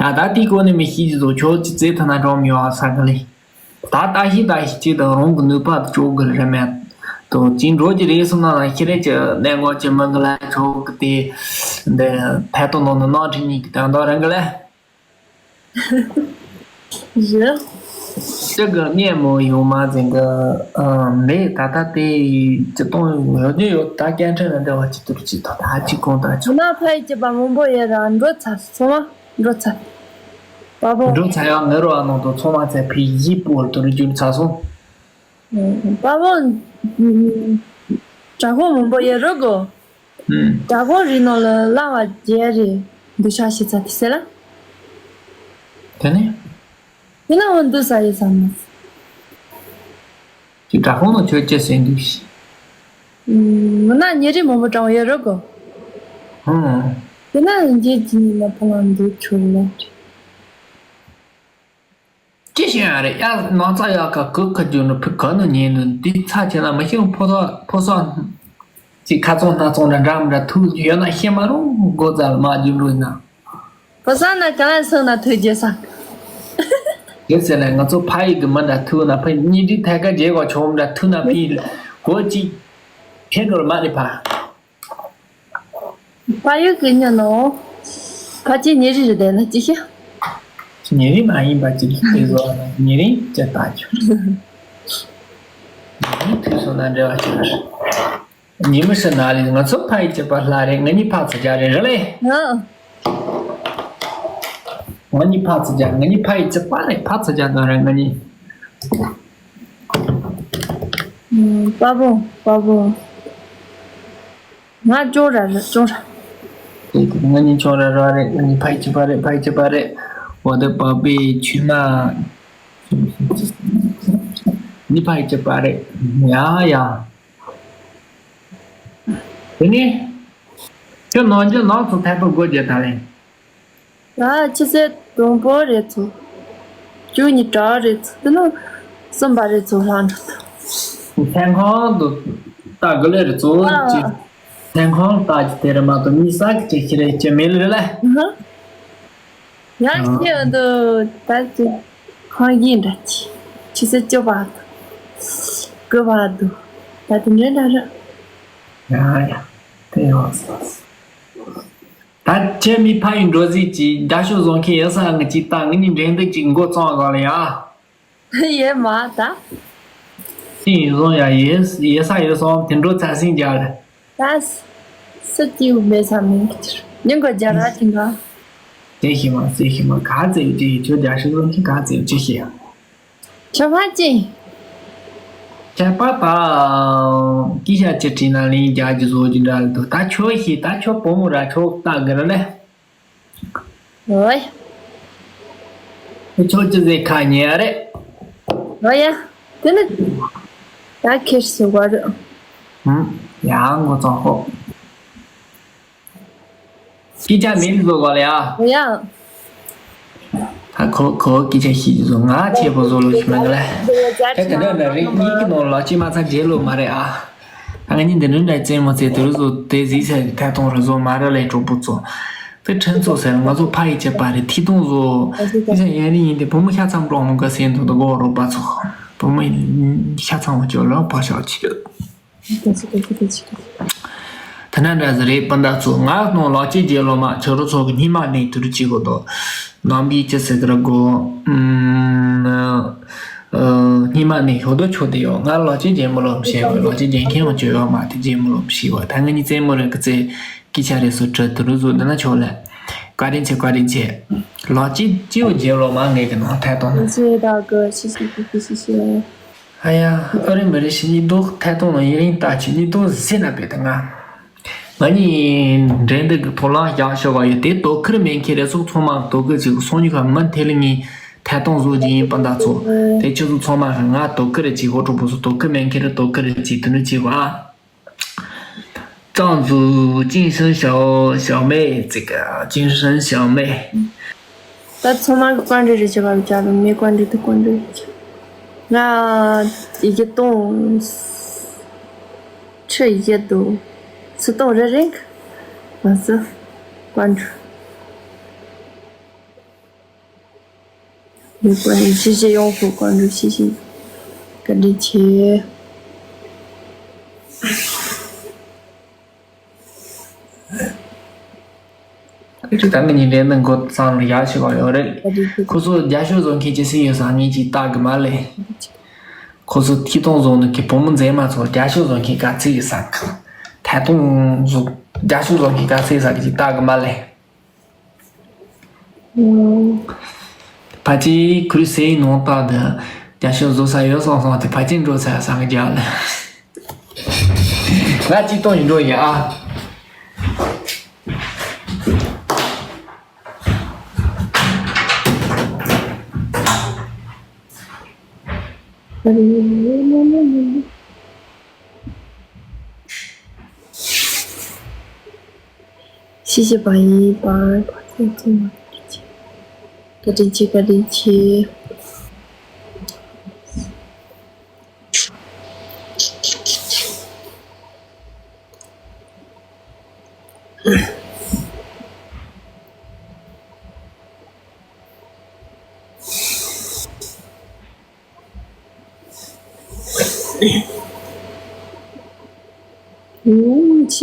ཡ་ད་དེའི་སྐོར་ནས་མི་ཤེས་ཀྱི་འདུག་ཁྱོད་ཀྱི་རྩེ་ཐ་ན་གྲོང་མི་ཡོང་ས་ག་ལེ། ད་ལྟ་ཞིག་ད་ཞིག་ཅིག་དང་རང་གི་ནུས་པ་དུ་ལྕོགས་དགོས་རེད་མེད། དུ་ཅིག་འགྲོ་གི་རེད་སོང་ན་ལ་ཤི་རེད་ཀྱི་གནས་ངོ་ཅི་མི་འགི་ལ་ཆོག་གི་དེ། འདི་ཐད་གཏོང་ནང་ནས་ནང་ཁྲིད་གཉིས་ཀྱི་དོན་དག་རང་གི་ལ། རེད། ཅི་གི་གནས་མོ་ཡོང་མ་ཟིན་གི་མེད་ད་ལྟ་དེ་ཅི་གཏོང་ཡོད་རྒྱུ་ཡོད་ད་སྐད་འཕྲིན་ལ་འབྲེལ་བ་ཅི་ཐུབ་ཅི་ཐོག་ད་ཅི་གོང་ད་ཆོག་ན་ཕ་ཡི་སྐྱེས་པ་མང་པོ་ཡོད་ར་འགྲོ་ཚར་སོང་བ། འགྲོ་ཚར། པ་པོ། འགྲོ་ཚར་ཡང་ངེ་རོ་ཨ་ནང་དུ་ཚང་མ་ཚེ་ཕི་ཡི་པོ་དུ་རུ་རྒྱུན་ཚར་སོང་། པ་པོ། དྲ་ཁོང་མང་པོ་ཡོད་རོ་གོ། དྲ་ཁོང་རི་ནང་ལ་གླ་བ་རྒྱལ་རེ་འདུ་ཤག་ཤི་ཚ་དི་སེ་ལ། དེ་ནས། དེ་ན་འོ་འདུ་ས་ཡོད་ས་མ། དེ་དྲ་ཁོང་ནང་ཆོས་ཅེས་ཟེར་འདུག་ཤི། མི་ན་ཉེ་རི་མང་པོ་དྲང་ཡོད་རོ་གོ། ཧུང་། དེ་ན་རྒྱལ་གྱི་ཉི་མ་ཕ་ལང་འདུག་ཆོག་ལ། ཅི་ཞིག་ཡང་རེད་ཡ་ནང་ཚ་ཡག་ག་གི་ཁ་རྒྱུ་ནི་ཕི་ག་ནི་ཉན་ནི་འདི་ཚ་ཆེ་ན་མི་ཤེས་ཕོ་ཐོ་ཕོ་སོ་ཅི་ཁ་ཚོང་སྣ་ཚོང་འདྲ་འདྲ་མི་འདྲ་ཐུག་ཡོད་ན་ཤེས་མ་རུང་སྒོ་ཙལ་མ་རྒྱུ་འགྲོ་ཡིན་ན། ཕོ་སོ་ན་ག་ལ་སོང་ན་ཐུག་རྒྱུ་ས། ཡོད་ཟེར་ལས་ང་ཚོ་ཕ་ཡི་གི་མི་འདྲ་ཐུག་ན་ཕི་གཉིས་འདྲི་ཐད་ཀ་རྗེས་གོ་ཆོག་མི་འདྲ་ཐུག་ན་ཕི་གོ་ཅི་ཁེ་འགྲོ་མ་རེད་ཕ། ཕ་ཡུལ་གྱི་ཉོ་ནོ། ཕ་ཅི་ཉེ་རི་རི་དེ་ན་ཅི་ཤེ། ཉེ་རི་མ་ཡིན་པ་ཅི་ལི་དེ་བཟོ་ན་ཉེ་རི་ཅི་ལྟ་ཆུ། ཉེ་རི་དུས་སོ་ན་འབྲེལ་བ་ཆེ་བ། ཉི་མ་ཤི་ན་ལི་ང་ཚོ་ཕ་ཡི་ཅི་པ་ལ་རེ་ང་གཉིས་ཕ་ཚ་རྒྱ་རེ་རེ་ལེ། ང་གཉིས་ཕ་ཚ་རྒྱ་ང་གཉིས་ཕ་ཡི་ཅི་པ་རེ་ཕ་ཚ་རྒྱ་ན་རེ་ང་གཉིས། པ་བོ་པ་བོ། ང་ཅོག་ར་ར་ཅོག་ར། ང་གཉིས་ཅོག་ར་ར་རེད། ང་གཉིས་ཕ་ཡི་ཅི་པ་རེད་ཕ་ཡི་ཅི་པ་རེད། འོ་དེ་པ་པའི་ཆུ་མ། ནི་ཕ་ཡི་ཅི་པ་རེད། ཡ་ཡ། དེ་ནི། ཁྱོད་ནང་ཆོས་ནང་ཚོ་ཐད་གཏོང་སྒོ་རྒྱག་ད་རེད། ཡ་ཕྱི་ཚེས་དང་པོ་རེད་ཚོ། བཅུ་གཉིས་དྲག་རེད་ཚོ་དེ་ནི་གསུམ་པ་རེད་ཚོ་ལྷང་འགྲོ་ད། མཚན་ཁང་དུ་ལྟ་དགོས་ལེ་རེད་ཚོ་ཅི། མཚན་ཁང་ལྟ་ཅི་དེ་རེད་མ་གཏོགས་མི་ས་གི་ཅི་ཞིག་རེད་ཅི་མེད་ལེ་རེད་ལེ། ཡང་ཤེས་འདུག་ད་ཅི་ཁང་གཞི་འདྲ་ཅི་ཕྱི་ཚེས་བཅུ་པ་དང་དགུ་པ་འདུག་ད་དེ་འདྲ་འདྲ་རེད། ཡ་ཡ་དེ་ཡོད་སོང་། ད་ཁྱེད་མི་ཕ་ཡི་འགྲོ་ཟིག་ཅིག་རྒྱ་ཤོག་བཟོ་མཁན་ཡིན་ས་ངི་ཅིག་ད་ངི་ནི་འགྲན་བསྡུར་ཅིག་འགོ་བཙོང་དགོས་ལ་ཡ། ཡེ་མ་ད། སི་ཡིན་བཟོ་ཡ་ཡེ་ཡེ་ས་ཡོད་སོང་དེ་འགྲོ་ཚ་སིང་རྒྱ་རེད། ད། སི་ཏིའུ་མེ་ས་མིན་གི་ཅིར་ཉིན་གོ་རྒྱ་ར་ཅིང་ག་དེ་ཤི་མ་སེ་ཤི་མ་ག་ཙེ་ཡོད་ཅི་ཡི་ཆོ་རྒྱ་ཤོག་བཟོ་མཁན་ག་ཙེ་ཡོད་ཅི་ཤི་ཡ། ཆོས་པ་ཅི། ཁྱད་པར་དང་སྐད་ཆ་ཅི་དྲིས་ན་ལན་རྒྱག་རྒྱུ་བཟོ་རྒྱུ་འདྲ་འདུག་ད་ཁྱོད་ཤེས་ད་ཁྱོད་བུ་མོ་ར་ཁྱོད་ལྟ་དགོས་ར་ལེ། ཨོའི། ཁྱོད་ཅི་ཟེར་ཁ་ཉན་ཡ་རེད། ཨོ་ཡ། དེ་ནི། ད་ཁེར་སོ་བ་རེད། ཧུམ། ཡང་ངོ་ཚ་ཧོ། སྐད་ཆ་མིན་བཟོ་ག་ལ་ཡ། ཡ། ད་ཁོ་ཁོ་སྐད་ཆ་ཤེས་ཀྱི་བཟོ་ང་ཆེ་པོ་བཟོ་ལོ་ཞིག་མ་ག་ལ། ད་དེ་འདྲ་འདྲ་རིགས་གཉིས་ཀྱི་ནང་ལ་ཅི་མ་ཚ་རྗེས་ལོ་མ་རེད་ཨ། ད་ང་གཉིས་འདི་འདྲ་འདྲ་བཙན་མོ་ཚེ་དུ་རུ་བཟོ་དེ་ཟིག་ཚེ་ཐད་གཏོང་རུ་བཟོ་མ་རེད་ལས་གྲོགས་པོ་ཚོ། དེ་ཕྲན་ཚོགས་ཟེར་ང་ཚོ་ཕ་ཡི་བྱེད་པ་རེད། ཐིག་སྟོང་བཟོ། དེ་ཚོ་ཡན་རིང་ཡིན་ཏེ་བུ་མོ་ཤ་ཚ་འགྲོ་མོ་ག་སེ་འདུག་ད་གོ་རོགས་པ་ཚོ། བུ་མོ་ཤ་ཚ་བ་ཅོ་ལ་ཕ་ཤག་ཆི། ད་ན་འདྲ་ཟེར་རེད་པ་འདྲ་ཚོ། ང་ནང་ལག་ཅི་རྒྱལ་ལོ་མ་ཆོ་རོ་ཚོ་གི་སྙི་མ་ནས་དུ་རུ་ཅི་གོ་དོ། ནམ་གི་ཅི་ཟེར་གི་ར་གོ། སྙི་མ་ནས་ཞོ་དོ་ཆོ་དེ་ཡོ། ང་ལག་ཅི་རྒྱལ་མོ་ལོ་མ་ཤེས་བ། ལག་ཅི་རྒྱལ་མཁན་བ་ཅོ་ཡོ་མ་དེ་རྒྱལ་མོ་ལོ་མ་ཤེས་བ། ད་ང་གཉིས་རྩེད་མོ་རེད་གི་རྩེད། སྐད་ཆ་རེ་སོ་དྲི་དུ་རུ་བཟོ་འདི་ན་ཆོག་ལེ། བཀའ་དྲིན་ཆེ། བཀའ་དྲིན་ཆེ། ལག་ཅི་ཅི་བོ་རྒྱལ་ལོ་མ་ངེས་ཀྱི་ནང་ཐད་གཏོང་། ལག་ཅི་ད་གི་ཤི་ཤི་ཤི་ཤི་ཤི་ཤི། ཨ་ཡ། ཨ་རི་མི་རི་ཤི་ཉི་དུག་ཐད་གཏོང་ལ་ཡི་རིང་ལྟ་ཅི་ཉི་དུག་ཟེར་ན་བེ་ད་ང་། ང་གཉིས་འགྲན་བསྡུར་གི་ཐོག་ལ་བཞག་ཤོག་ག་ཡོད་དེ་དོ་ཁུར་མེད་མཁན་རེ་སོགས་ཚང་མ་དོ་ཁུར་ཅིག་སོང་ཉི་ཁ་མི་དེ་ལ་ངས་ཐད་གཏོང་བཟོ་རྒྱུ་ཡིན་པ་འདྲ་ཚོ། དེ་ཁྱོད་ཚོ་ཚང་མ་ང་དོ་ཁུར་ཅིག་ཧོ་ཀྲུག་པོ་སོ་དོ་ཁུར་མེད་མཁན་རེ་དོ་ཁུར་ཅིག་དུ་ནུ་ཅིག་བ། 藏族精神小小妹这个精神小妹。 ད་ཚང་མ་གི་བཀའ་འདྲི་རེ་བྱེད་པ་རེད་ཅག་ལ་མི་བཀའ་འདྲི་དུ་བཀའ་འདྲི་རེ་བྱེད། ང་ཡི་གེ་སྟོང་ཁྲི་ཡི་གེ་དུ་སུ་སྟོང་རེ་རེ་གི་ང་ཚོ་བཀའ་འདྲི། ཡོད་པ་ནི་ཅི་ཞིག་ཡོང་ཤོག་གང་འགྲོ་ཤི་ཤི། བཀའ་དྲིན་ཆེ། ཁྱེད་ད་ངི་ཉིན་རེ་ནི་འགོ་བརྩམས་ལ་ཡག་ཤོས་པ་ཡོད་རེད། བཀའ་དྲིན་ཆེ། ཁོ་ཚོ་རྒྱ་ཤོད་བཟོ་མཁན་ཅི་སྲིད་ཡོད་ས་ངས་ཅིག་བལྟ་གི་མ་ལེ། ཁོ་ཚོ་ཐིག་སྟོང་བཟོ་ནི་གི་བུ་མོ་མཛེས་མ་ཚོ་རྒྱ་ཤོད་བཟོ་མཁན་ག་ཚིག་ཡོད་ས་གི། ཐད་གཏོང་བཟོ་རྒྱ་ཤོད་བཟོ་མཁན་ག་ཚིག་ཡོད་ས་གི་ཅིག་བལྟ་གི་མ་ལེ། ཕལ་ཆེར་ཁུར་སེའི་ནང་རྟགས་དེ་རྒྱ་ཤོད་བཟོ་ས་ཡོད་སོང་སོང་དེ་ཕལ་ཆེར་འགྲོ་ཚར་སང་གི་རྒྱག་ལ། ང་གཅིག་སྟོང་ཡིན་འགྲོ་ཡིན་ཨ། ཤི་ཤི་བ་ཡིན་པར་བ་ཚན་ཚང་མ་བཀའ་དྲིན་ཆེ། བཀའ་དྲིན་ཆེ། བཀའ་དྲིན་ཆེ།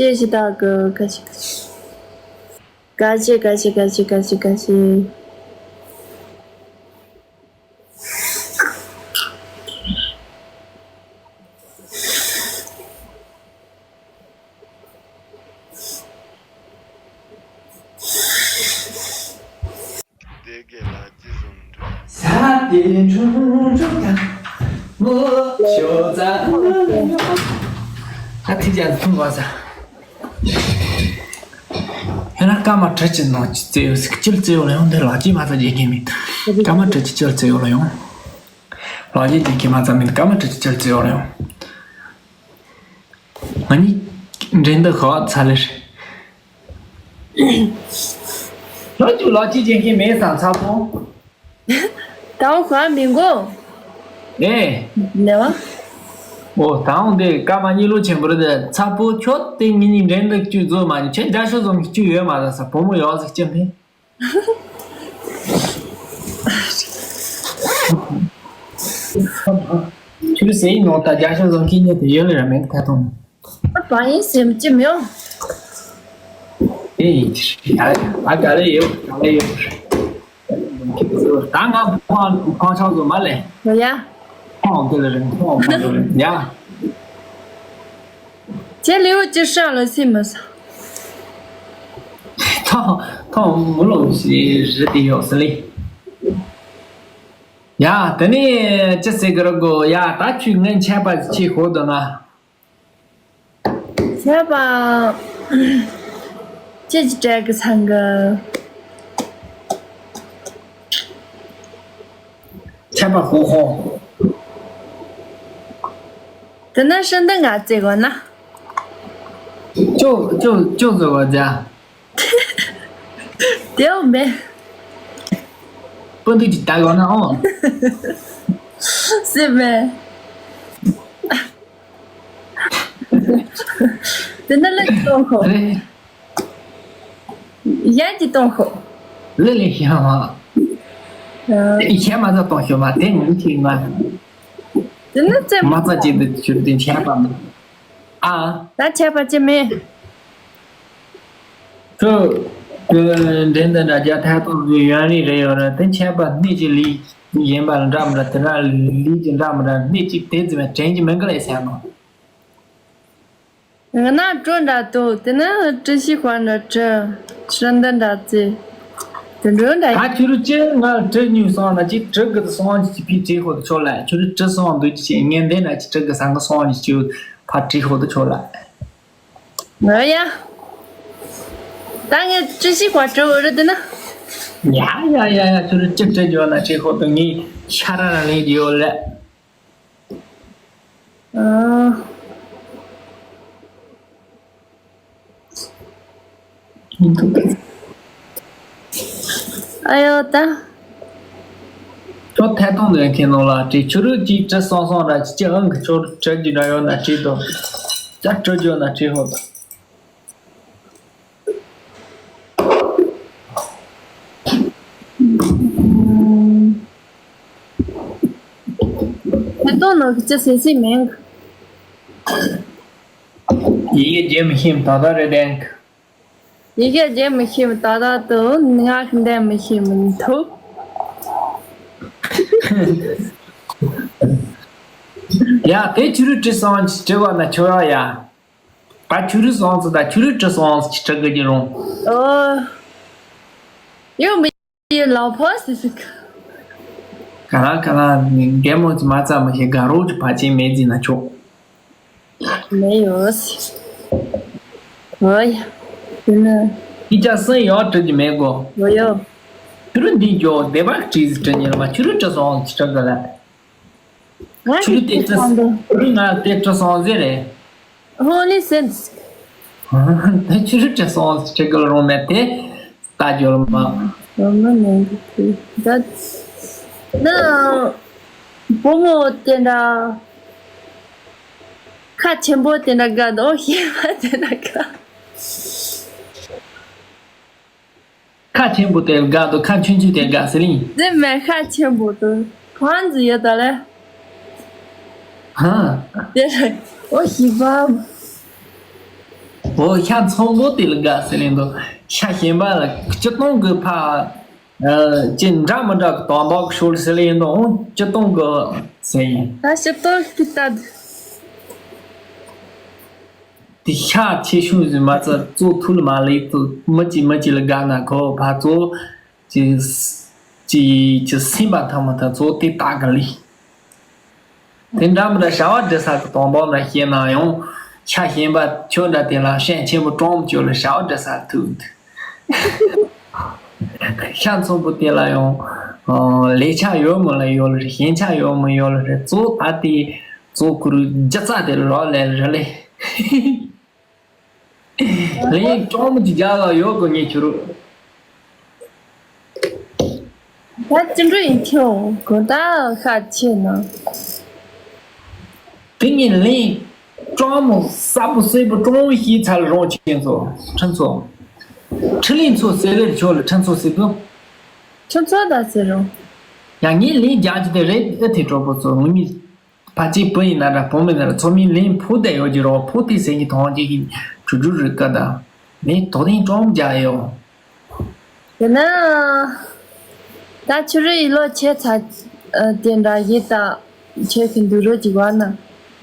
ཤེས་ཤི་ད་ག་ག་ཤི་ག་ཤི་ག་ཤི་ག་ཤི་ག་ཤི། དེ་གས་ལ་ཅི་བཟུང་འགྲོ། ས་དེ་ཁྲུང་ཁྲུང་དང་མོ་ཤོ་ཙ་ཨ་ཐི་ཅག་ཐུང་བ་ས། ཧེ་ན་སྐར་མ་དྲུག་ཅུ་ནང་ཅི་བཙལ་ཡོད་ཟིག་ཅིལ་བཙལ་ཡོད་ལ་ཡོང་དེ་ལག་ཅི་མ་ཚ་རྒྱལ་ཁྱེད་མིན། སྐར་མ་དྲུག་ཅུ་ཅིལ་བཙལ་ཡོད་ལ་ཡོང་། ལག་ཅི་རྒྱལ་ཁྱེད་མ་ཚ་མིན་སྐར་མ་དྲུག་ཅུ་ཅིལ་བཙལ་ཡོད་ལ་ཡོང་། ང་གཉིས་འགྲན་བསྡུར་ཤོག་ཚ་ལེ་རེད། ལོ་ཅུ་ལོ་ཅི་ཅན་གྱི་མེད་སང་ཚ་པོ། ད་འོ་ཁ་མི་མགོ། ཨེ། ནེ་བ། འོ་ད་འོ་འདི་ཀ་མ་གཉིས་ལོ་ཆེན་པོ་རེད་ཚ་པོ་ཁྱོད་དེ་ཉིན་ནི་འགྲན་བསྡུར་བཅུ་བཟོ་མ་ནི་ཁྱོད་རྒྱ་ཤོད་བཟོ་མི་བཅུ་ཡོད་མ་རེད་ས་བུ་མོ་ཡོད་ཟིག་ཅི་མིན། ཆུ་སེ་ཡིན་ནོ་ད་རྒྱ་ཤོད་བཟོ་མཁན་ཉིད་དེ་ཡོད་ལེ་ར་མེད་ད་དུང་། བ་ཡིན་སེམས་ཅི་མི་ཡོང་། དེ་ཡིན་གྱི་རེད་ཡ། ཨ་ག་རེ་ཡོད་ག་རེ་ཡོད། ད་ང་ཕང་ཕང་ཆགས་བཟོ་མ་ལེ། ཡ། ཕང་དེ་ལ་རིང་ཕང་ཕང་དེ་ལ་རིང་ཡ། ཁྱེད་ལེའུ་ཅི་ཧྲ་ལ་སེ་མི་ས། ཐང་ཐང་མུ་ལོ་ཞེས་རི་དེ་ཡོད་ས་ལེ། ཡ་དེ་ནས་ཅི་ཟེར་གི་རེད་གོ་ཡ་ད་ཁྱོད་ངའི་ཆད་པ་ཅི་ཤོད་འདུག་ན། ཆད་པ་ཅི་ཅི་སྤྲད་གི་ཚང་གི་ཆད་པ་ཧོ་ཧོ། དེ་ན་ཧྲི་འདི་ང་བཙལ་གོ་ན། ཅོ་ཅོ་ཅོ་བཟོ་བ་ཛ། དེའོ་མེ། སྤུན་དུ་ཅི་ད་གོ་ན་ཨོ། སེ་མེ། དེ་ན་ལེགས་གཏོང་ཁོ། ཨེ། གཞན་གྱིས་གཏོང་ཤོག་ལི་ལི་ཤ་མ། ཨ། ཤ་མ་ཚ་གཏོང་ཤོག་མ་དེ་ངུ་ཆེ་ང་། དེ་ནི་ཙེ་མ་ཚ་ཅིག་ཏུ་ཆུ་དེ་ཆད་པ་མ། ཨ། ད་ཆད་པ་ཅི་མེད། ཁྱོད། འདྲེན་དང་འདྲ་རྒྱ་ཐད་གཏོང་གི་ཡོན་རིང་རེ་ཡོད་ར་དེ་ཆད་པ་སྣེ་གཅིག་ལི་ཡིན་པ་ལ་འདྲ་མི་འདྲ་དེ་འདྲ་ལི་གི་འདྲ་མི་འདྲ་སྣེ་གཅིག་དེ་ཙམ་དྲན་གྱི་མི་འགལ་ལས་ཟེར་ནོ། ང་ན་སྤྲོ་འདྲ་འདུག་དེ་ནི་བཀྲ་ཤིས་དཔལ་འདྲ་བཀྲ། ཁྲི་འདི་འདྲ་བརྩི། དེ་འགྲོ་འདྲ། ད་ཁྱོད་རུ་ཅི་ང་བཀྲ་ཉུལ་སོང་ན་ཅི་བཀྲ་གི་སོང་ཅི་ཕི་བྲིས་ཧོ་ཆོ་ལ་ཁྱོད་རུ་བཀྲ་སོང་འདུག་ཅི་ངན་འདས་ན་ཅི་བཀྲ་གི་སང་གི་སོང་ཅི་ཅི་ཕ་བྲིས་ཧོ་ཆོ་ལ། ང་ཡ། ད་ངས་བཀྲ་ཤིས་དཔལ་བཀྲ་འོ་རུ་དེ་ན། ཡ་ཡ་ཡ་ཡ་ཁྱོད་རུ་ཅི་བཀྲ་འཇོག་ན་བྲིས་ཧོ་དུ་ངའི་ཤ་ར་ར་ལེན་གྱི་ཡོད་ལ། ཨ། ཨ་ཡོ་ད། ཁྱོད་ཐད་གཏོང་ལས་མཁན་ནང་ལ་བྲིས་ཆུ་རུད་ཀྱིས་བྲི་སོང་སོང་ར་ཅི་ཅི་ཨང་གི་ཆོར་བྲི་རྒྱུ་འདྲ་ཡོད་ན་བྲིས་དང་། ཅག་བྲི་རྒྱུ་ན་བྲིས་ཧོ་དང་། ད་དུང་ནོར་གྱི་ཅི་སེ་སེ་མེད། ཡི་གེ་རྒྱན་མི་ཤེས་ད་ལྟ་རེད་དེ། ཡི་གེ་རྒྱན་མི་ཤེས་ད་ལྟ་དུ་ངག་འདོན་མི་ཤེས་མི་ཐུབ། ཡ་དེ་ཆུ་རུ་བྲི་སོང་བྲི་བ་ན་ཆོ་ཡ། ད་ཆུ་རུ་སོང་ཚོ་ད་ཆུ་རུ་བྲི་སོང་ཚོ་ཆི་ཁྲི་གི་རུང་། ཨོ། ཡོད་མི་ཡོད་ལ་ཕོ་སི་སི། ག་ལ་ག་ལ་ནི་རྒན་མོ་ཅི་མ་ཚ་མ་ཤེས་དགའ་རོགས་ཀྱི་བ་ཅན་མེད་ཟིན་ན་ཆོག་མེད་ཡོད་སི། ཨོ་ཡ། དེ་ནི། ཨི་ཅག་སུན་ཡོད་བྲི་གི་མེད་གོ་ཨོ་ཡོ། ཆུ་རུ་འདི་འཇོག་བདེ་བ་བྲིས་བྲི་ཉེ་ལ་མ་ཆུ་རུ་བྲི་སོང་ཆི་ཁྲི་གི་ལ། ང་ཆུ་རུ་དེ་ཁྲི་སོང་འདུག་ཆུ་རུ་ང་དེ་ཁྲི་སོང་ཟེར་རེད། ཧོ་ལི་སེམས། དེ་ཆུ་རུ་ཁྲི་སོང་ཁྲི་གི་རོང་ནས་དེ་ལྟ་རྒྱུ་ལ་མ། རོང་ན་ནང་གི་ཁུལ་ད། ན། བུ་མོ་དེ་འདྲ། ཁ་ཆེན་པོ་དེ་འདྲ་དགའ་འདུག་ཤེས་པ་དེ་འདྲ་དགའ། ཁ་ཆེན་པོ་དེ་དགའ་འདུག་ཁ་ཆུང་ཆུང་དེ་དགའ་ཟེར་ཡིན། དེ་མེད་ཁ་ཆེན་པོ་དེ་གང་ཟིག་ཡོད་ད་ལེ། ཧ། དེ་ལ་ཨོ་ཞིག་བབ། ཨོ་ཤ་ཚོང་པོ་དེ་ལ་དགའ་ཟེར་ཡིན་འདུག་ཤ་གཞན་པ་ལ་སྤྱི་སྟོང་གི་ཕ། ཅི་འདྲ་མི་འདྲ་གི་དོན་དག་ཤོར་ཟེར་ཡིན་འདུག་ཨོ་སྤྱི་སྟོང་གི་ཟེར་ཡིན། ད་སྤྱི་སྟོང་གི་ལྟ། དེ་ཤ་ཆེ་ཤོས་ཟིན་མ་ཚད་གཙོ་ཐུག་ལ་མ་ལེགས་ཚོ་མི་གཅིག་མི་གཅིག་ལ་དགའ་ན་ཁོ་ཕ་ཚོ་ཅི་ཅི་ཅི་སེམས་པ་ཐང་མ་ཐང་ཚོ་དེ་དག་གི་ལི། དེ་འདྲ་མི་འདྲ་བྱ་བ་འབྲི་ས་གི་དོན་དག་ལ་བཤད་ན་ཡང་ཤ་གཞན་པ་ཁྱོད་འདྲ་དེ་ལ་ཤན་ཆེན་པོ་གྲོང་ཁྱོད་ལ་བྱ་བ་འབྲི་ས་ཐུག་འདུག་ཤ་ཚོང་པོ་དེ་ལ་ཡང་ལས་ཆ་ཡོད་མོ་ལ་ཡོད་ལ་རེད་ཞན་ཆ་ཡོད་མོ་ཡོད་ལ་རེད་གཙོ་བོ་ད་དེ་གཙོ་ཁུ་རུ་རྒྱུ་རྩ་དེ་ལ་རོགས་ལས་རེད་ལེ། ལས་གྲོང་མི་གི་རྒྱ་ལ་ཡོད་དགོས་ངེས་ཁྱུ་རུ། ད་ཅི་འདྲ་ཡིན་ཁྱོད་གོ་ད་ཤ་ཆེ་ན། དེ་ངས་ལས་གྲོང་མི་ས་པོ་སེ་པོ་གྲོང་ཤི་ཚར་རོང་ཆེན་ཚོ་ཁྲིན་ཚོ། ཁྲི་ལིན་ཚོ་སེ་ལེར་ཆོ་ལ་ཁྲིན་ཚོ་སེ་དུ། ཁྲིན་ཚོ་ད་སེ་རོང་། ཡང་ངས་ལས་རྒྱག་རྒྱུ་དེ་རེད་ཨེ་ཐེ་གྲོགས་པོ་ཚོ་ངུ་མི། ཕ་ཅིག་བུ་ཡིན་ན་འདྲ་བུ་མིན་ན་འདྲ་ཚོ་མིན་ལིན་ཕུ་དེ་ཡོད་ཀྱི་རོ་ཕུ་དེ་ཟེར་གྱི་ཐོང་ཅིག་གི་གྲུ་གྲུ་རི་ཀ་ད་ལིན་དོ་ལིན་ཀྲོང་རྒྱ་ཡོ། དེ་ན་ད་ཆུ་རུ་ཡི་ལོ་ཆེ་ཚ་དེ་འདྲ་ཡི་ད་ཆེ་གི་འདུག་རོ་ཅིག་བ་ན་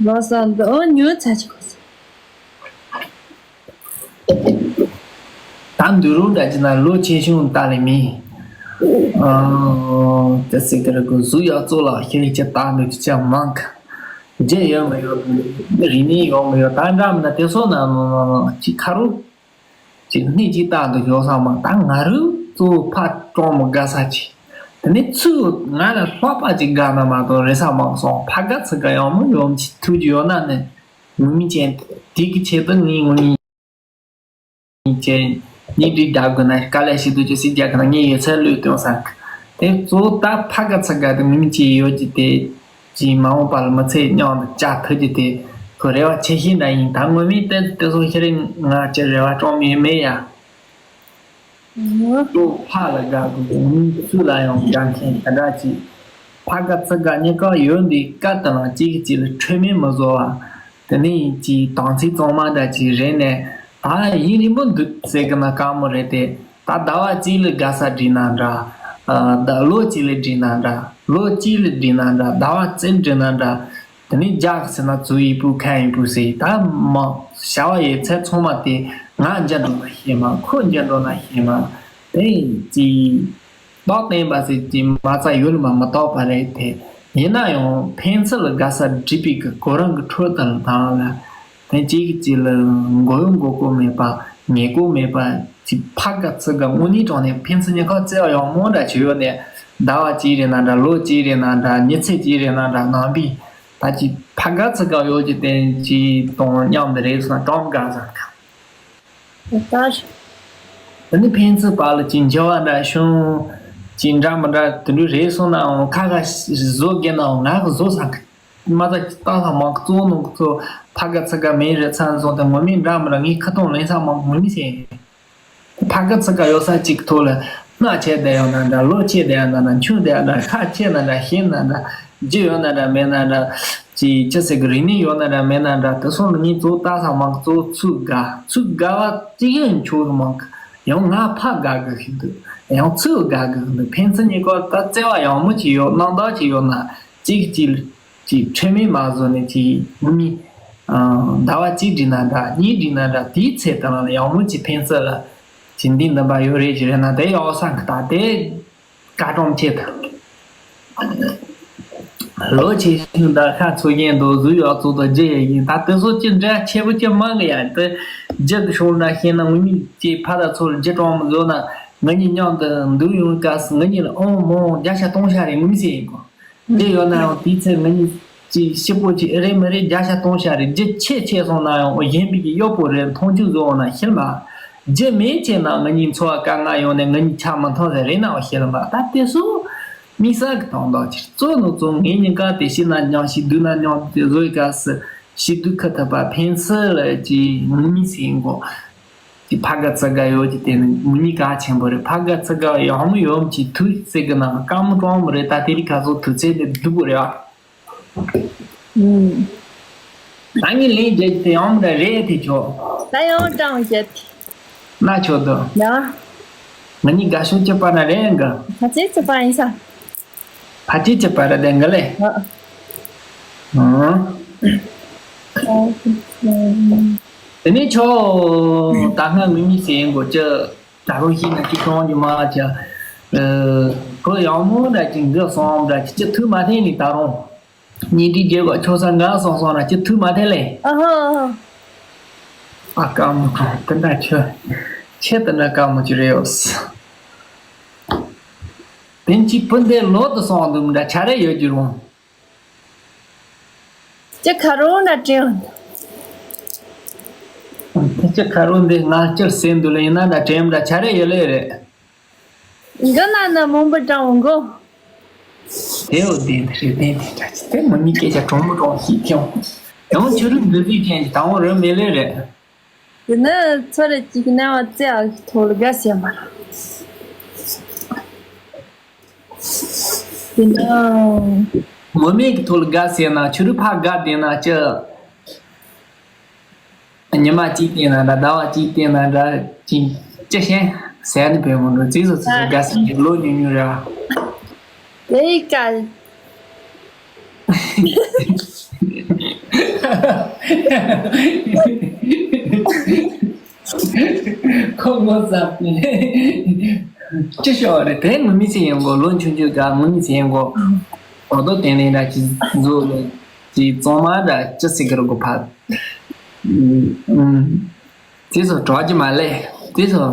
ལོ་སང་འདི་ཨོ་ཉུ་ཚ་ཅིག་གོ་ས། ད་འདུལ་རོགས་འདྲ་ཅི་ན་ལོ་ཆེ་ཆུང་ལྟ་ལེ་མིན། ཨ་ཏི་སི་ཀ་ར་གུ་གཟུགས་ཡག་གཙོ་ལ་ཤེས་ལེ་ཅི་ལྟ་འདུག་ཅི་ཅང་མང་ག་རྗེས་ཡོད་མི་ཡོད་རིག་གནས་ཡོད་མི་ཡོད་ད་འདྲ་མི་ན་དེ་སོགས་ན་ཅི་ཁ་རུ་ཅི་གནས་ཅི་ལྟ་འདུག་ཡོད་ས་མང་ད་ང་རུ་གཙོ་ཕ་ཀྲོང་མོ་དགའ་ས་ཅི་དེ་ནས་ཚུ་ང་ལ་ལྷག་པ་ཅིག་དགའ་ན་མ་གཏོགས་རེ་ས་མང་སོང་ཕ་དགའ་ཚི་དགའ་ཡོང་མི་ཡོང་ཅི་ཐུག་ཅི་ཡོད་ན་ནི། ངུ་མི་ཅན་དེ་གི་ཆེད་དུ་ངའི་ངུ་མི་ཅན་ཉིན་དུས་རྒྱག་དགོས་ན་དཀའ་ལས་ཞིག་ཏུ་ཅི་སྲིད་རྒྱག་གི་ན་ངའི་ཡོད་ཚད་བློས་གཏོང་ས་དེ་གཙོ་བོ་ད་ཕ་ག་ཚ་ག་དུ་ངུ་མི་ཅི་ཡོད་ཀྱི་དེ་ཅི་མ་འོངས་པ་ལ་མི་ཚེ་སྙིང་དུ་བཅའ་ཐུབ་ཀྱི་དེ་ཁོ་རེ་བ་ཆེ་ཤོས་འདྲ་ཡིན་ད་ངུ་མི་དེ་དེ་སོ་ཤི་རེ་ང་ཅི་རེ་བ་ཀྲོང་མི་མེད་ཡ། ཨོ། ལོ་ཕག་ལ་དགའ་དགོས། ཚུལ་ལ་ཡང་དགའ་མཁན་དེ་འདྲ་ཅིག་ཕ་དགའ་ཚུར་དགའ་གཉིས་ཀ་ཡོད་འདི་ཀ་དང་གཅིག་གཅིག་ལ་ཁྲེལ་མེད་མི་བཟོ་བ། དེ་ནས་ཅིག་དང་ཚིག་གཙང་མ་འདྲ་ཅིག་རེད་ནས། ད་ཡིན་རིང་པོ་འདུག་ཟེར་གི་ན་དཀའ་མོ་རེད་དེ། ད་ཟླ་བ་གཅིག་ལ་དགའ་ས་བྲིས་ན་འདྲ། ཨ། ད་ལོ་གཅིག་ལ་བྲིས་ན་འདྲ། ལོ་གཅིག་ལ་བྲིས་ན་འདྲ། ཟླ་བ་གཅིག་བྲིས་ན་འདྲ། དེ་ནས་རྒྱག་ཟེར་ན་ཚུར་ཡིག་པུ་ཁ་ཡིག་པུ་ཟེར། ད་མ་བྱ་བ་ཡོད་ཚད་ཚང་མ་དེ་ང་འཇོན་འགྲོ་ན་ཤེས་མ། ཁོ་འཇོན་འགྲོ་ན་ཤེས་མ། དེ་ཅི་རྟགས་བསྟན་པ་ཟེར་གྱི་མ་རྩ་ཡོད་ལ་མ་མི་རྟག་པ་རེད་དེ། ཡིན་ན་ཡང་ཕན་ཚུན་ལ་དགའ་ས་སྒྲིབ་པའི་གི་གོ་རིམ་གི་ཁྲོད་དུ་དང་ལ། དེ་གཅིག་གཅིག་ལ་མགོ་གཡོག་མགོ་སྐོར་མེད་པ། ཉེས་སྐོར་མེད་པ། ཅིག་ཕ་དགའ་ཚུར་དགའ་དངོས་གནས་དྲང་གནས་ཕན་ཚུན་གཉིས་ཀ་བརྩེ་བ་ཡག་མོ་འདྲ་བྱེད་ཡོད་ནས། ཟླ་བ་གཅིག་རེད་ན་འདྲ། ལོ་གཅིག་རེད་ན་འདྲ། མྱི་ཚེ་གཅིག་རེད་ན་འདྲ། ནང་པའི་ད་ཅིག་ཕ་དགའ་ཚུར་དགའ་ཡོད་ཀྱི་རྟེན་གཅིག་དང་མཉམ་དུ་རེད་སོང་ན་གྲངས་དགའ་ཟེར། ད་ནི་ཕན་ཚུན་བར་ལ་ཅིག་འགྱུར་བ་འདྲ་བྱུང་། ཅིག་འདྲ་མི་འདྲ་དེ་འདྲ་རེད་སོང་ནའང་ཁ་ཁ་བཟོ་དགོས་ནའང་ང་གི་བཟོ་ས་གི་མ་ད་ཅིག་ལྟ་ས་མང་གཙོ་ནང་གཙོ་ཕ་དགའ་ཚུར་དགའ་མེད་རེད་ཚར་སོང་དེ་ངོ་མས་འདྲ་མི་འདྲ་ངས་ཁ་ཏོན་ལེན་ས་མང་ངོ་མས་ཟེར། ཕ་དགའ་ཚུར་དགའ་ཡོད་ས་གཅིག་ཐོག་ལ་སྣ་ཆེ་བསྡད་ཡོད་ན་འདྲ། ལོ་ཆེ་བསྡད་ཡོད་ན་འདྲ། ཆུང་བསྡད་ཡོད་ན་འདྲ། ཁ་ཆེ་ན་འདྲ། ཞན་ན་འདྲ། རྒྱུ་ཡོད་ན་འདྲ་མེད་ན་འདྲ། ཅི་ཅི་ཟེར་གི་རིག་གནས་ཡོད་ན་འདྲ་མེད་ན་འདྲ། དེ་སོང་ལ་ངས་གཙོ་བོ་ལྟ་ས་མང་གཙོ་བོ་ཚུར་དགའ། ཚུར་དགའ་བ་གཅིག་ཡང་ཆོག་གི་མང་གི། ཡང་ང་ཕ་དགའ་གི་ཞིག་འདུག་ཡང་ཚུར་དགའ་གི་འདུག་ཕན་ཚུན་གཉིས་ཀ་ད་བརྩེ་བ་ཡག་མོ་ཅིག་ཡོད། རྣམ་དག་ཅིག་ཡོད་ན་གཅིག་གཅིག་ཅིག་ཁྲེལ་མེད་མ་བཟོ་ནས་ཅིག་ངོ་མ་ཟླ་བ་གཅིག་བྲིས་ན་འདྲ། གཉིས་བྲིས་ན་འདྲ། དེའི་ཚེ་དང་ལ་ཡག་མོ་ཅིག་ཕན་ཚུན་ལ་ཅིག་འདི་འདུན་པ་ཡོད་རེད་ཅིག་རེད་ན་དེ་ཡག་ས་གི། ད་དེ་བཀའ་དྲིན་ཆེ་ད། ལོ་ཆེ་ཤོས་དང་ཁ་ཚུགས་མཁན་དང་གཟུགས་ཡག་ཚོ་དང་རྒྱུ་ཡག་ཡིན། ད་དེ་ཚོ་ཅི་འདྲ་ཆེ་བོ་ཅི་མང་གི་ཡ། དེ་རྒྱུ་གི་ཕྱོགས་ན་ཤེས་ན་ངོ་མ་ཅིག་ཕ་དང་ཚུར་རྒྱུ་གྲོང་མི་བཟོ་ན་ང་གཉིས་མཉམ་དུ་འདུག་ཡོང་སྐབས་སུ་ང་གཉིས་ལ་ཨང་མང་བརྒྱ་ཆ་སྟོང་ཤ་རེ་ངོ་མ་ཟེར་ཡིན་གོ། དེ་ཡོད་ན་ཡང་དེའི་ཚེ་ང་གཉིས་ཀྱི་སྐྱིད་པོ་ཅིག་ཨེ་རེད་མི་རེད། བརྒྱ་ཆ་སྟོང་ཤ་རེད། རྒྱུ་ཆེ་ཆེ་སོང་ན་ཡང་གཞན་པའི་གི་གཡོག་པོ་རེད་མཐོང་ཆུང་བཟོ་འོང་ན་ཤེས་མ། རྒྱུ་མེད་ཆེ་ན་ང་གཉིས་འཚོ་བ་དཀའ་ངལ་ཡོང་ནས་ང་གཉིས་ཆ་མི་མཐུན་ཟེར་རེད་ན་ཤེས་མ། ད་དེ་སུ་དམིགས་བསལ་གི་དོན་དག་ཅིག་གཙོ་ནུ་གཙོ་ངེད་གཉིས་ཀ་དེ་ཤི་ན་མཉམ་ཤི་སྡུག་ན་མཉམ་དེ་བཟོ་ཡི་ག་སི་ཤི་སྡུག་ཁ་ཐབ་པ་ཕན་ཚུན་ལ་ཅིག་ངུ་མི་ཟིན་གོ། དེ་ཕ་དགའ་ཚུར་དགའ་ཡོད་ཀྱི་དེ་ནི་ངུ་མི་གལ་ཆེན་པོ་རེད། ཕ་དགའ་ཚུར་དགའ་ཡག་མོ་ཡོད་མཁན་དུས་ཚོད་ཀྱི་ནང་དཀའ་མོ་སྤྲང་མོ་རེད། ད་དེ་རིང་ཁ་སང་དུས་ཚོད་དེ་སྡུག་པོ་རེད་ཨ། ཨུམ། ད་ངས་ལན་རྒྱག་རྒྱུ་དེ་ཡག་མོ་འདྲ་རེད་དེ་ཆོག་ད་ཡང་སྤྲང་བྱེད། ན་ཆོག་ཏུ། ཡ། ང་གཉིས་དགའ་ཤོས་གཅིག་པ་ན་རེད་འགའ། ཕ་ཚེ་གཅིག་པ་ཡིན་ས། ཕ་ཅི་ཅི་པར་དེ་འགའ་ལེ། ཨ། ཨང་། ཨ། དེ་ནས་ཆོ། ད་སྔ་ངུ་མི་ཟེར་ཡིན་གོ་ཅི། ད་རུང་ཤི་ན་ཅི་གང་གི་མ་ཅི། ཨ། ཁོ་ཡག་མོ་འདྲ་ཅིག་འགའ་སོང་འདྲ་ཅིག་ཅི་ཐུག་མ་ཐེན་ནི་ད་རུང་། ཉིན་དྲིས་རྒྱལ་བ་ཆོ་ས་འགའ་སོང་སོང་ན་ཅི་ཐུག་མ་ཐེན་ལེ། ཨ་ཧ་ཨ་ཧ། ཨ་དཀའ་མོ་དང་དེ་འདྲ་ཆོ། ཆེ་དེ་འདྲ་དཀའ་མོ་ཅི་རེད་ཡོད། དེང་གི་སྤུན་ཟླའི་ལོ་དུ་སོང་འདུག་འདྲ་ཆ་རེ་ཡོད་ཀྱི་རུང་། ཅི་ཁ་རོ་འདྲ་དྲན། དེ་ཅི་ཁ་རོ་འདི་ང་སྤྱིར་སེམས་འདུག་ལ་ཡིན་ན་འདྲ་དྲན་འདྲ་ཆ་རེ་ཡོད་ལེ་རེད། འདི་ན་ན་མང་པོ་དྲང་འོང་གོ། དེའོ་དེ་འདི་རེད་དེ་འདི་འདྲ་ཅི་དེ་མི་མི་སྐད་ཆ་གྲོང་མོ་གྲོང་ཞིག་ཀྱང་། ཡང་ཆུ་རུ་འདི་རིགས་ཅན་གྱི་དང་བོ་རུ་མེད་ལེ་རེད། དེ་ནི་ཚོ་རེ་གཅིག་གི་རྣ་བ་རྩེ་ཨག་གི་ཐོག་ལ་དགའ་ཟེར་མ་རེད། དེ་ནི་ངོ་མའི་གི་ཐོག་ལ་དགའ་ཟེར་ན་ཆུ་རུ་ཕ་དགའ་བསྡད་ན་ཅི། ཉི་མ་གཅིག་བསྟན་ན་འདྲ། ཟླ་བ་གཅིག་བསྟན་ན་འདྲ། ཅི་ཅི་ཤེས་ཟེར་ནི་བོད་མི་འགྲོ་རྩིས་སུ་ཚུལ་དགའ་ཟེར་གི་ལོ་ཉུང་ཉུང་རེད། དེ་ཡི་ཀ་ཁོ་ངོ་ཚ་ནས་ཅི་ཤོག་རེད། དེ་ངུ་མི་ཚེ་ཡིན་གོ། ལོ་ཆུང་ཆུང་ག་ངུ་མི་ཚེ་ཡིན་གོ། གོ་རྡོ་དེ་ནས་འདྲ་ཅི་འཛུགས་ལ་ཅི་གཙང་མ་འདྲ་ཅི་སྲིད་གི་རུ་གོ་ཕ། དེ་ཚོ་གྲོགས་ཀྱི་མ་ལས་དེ་ཚོ།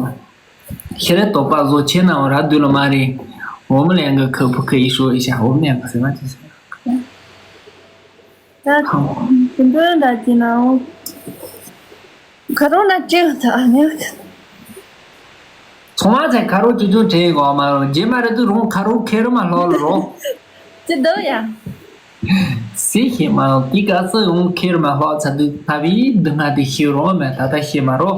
ཤེས་རབ་དོགས་པ་བཟོ་ཆེ་ན་འོ་ར་དུས་ལ་མ་རེད། འོ་མི་ལན་གི་ཁུ་བུ་ཁུ་ཡི་ཤོ་ཡི་ཤ་འོ་མི་ལན་གི་ཟེར་བ་ཅི་ཟེར། ད་ཁང་། དེ་འདྲ་འདྲ་ཅི་ན་འོ། ཁ་རོ་ན་ཅི་ད་ཨ་ནི། ཚོང་བ་ཚེ་ཁ་རོ་ཅུ་ཅུ་དྲན་གོ་མ་རོ་རྗེས་མ་རེད་དུ་རོང་ཁ་རོ་ཁེ་རུ་མ་ལྷོ་ལ་རོ། ཅི་འདོད་ཡ། སྲིད་ཤེས་མ་རོ་དེ་ག་ཚོད་ཡོང་ཁེ་རུ་མ་ལྷོ་ཚ་དུས་ཐ་བི་དུ་ང་དེ་ཤེས་རོ་མེད་ད་ད་ཤེས་མ་རོ།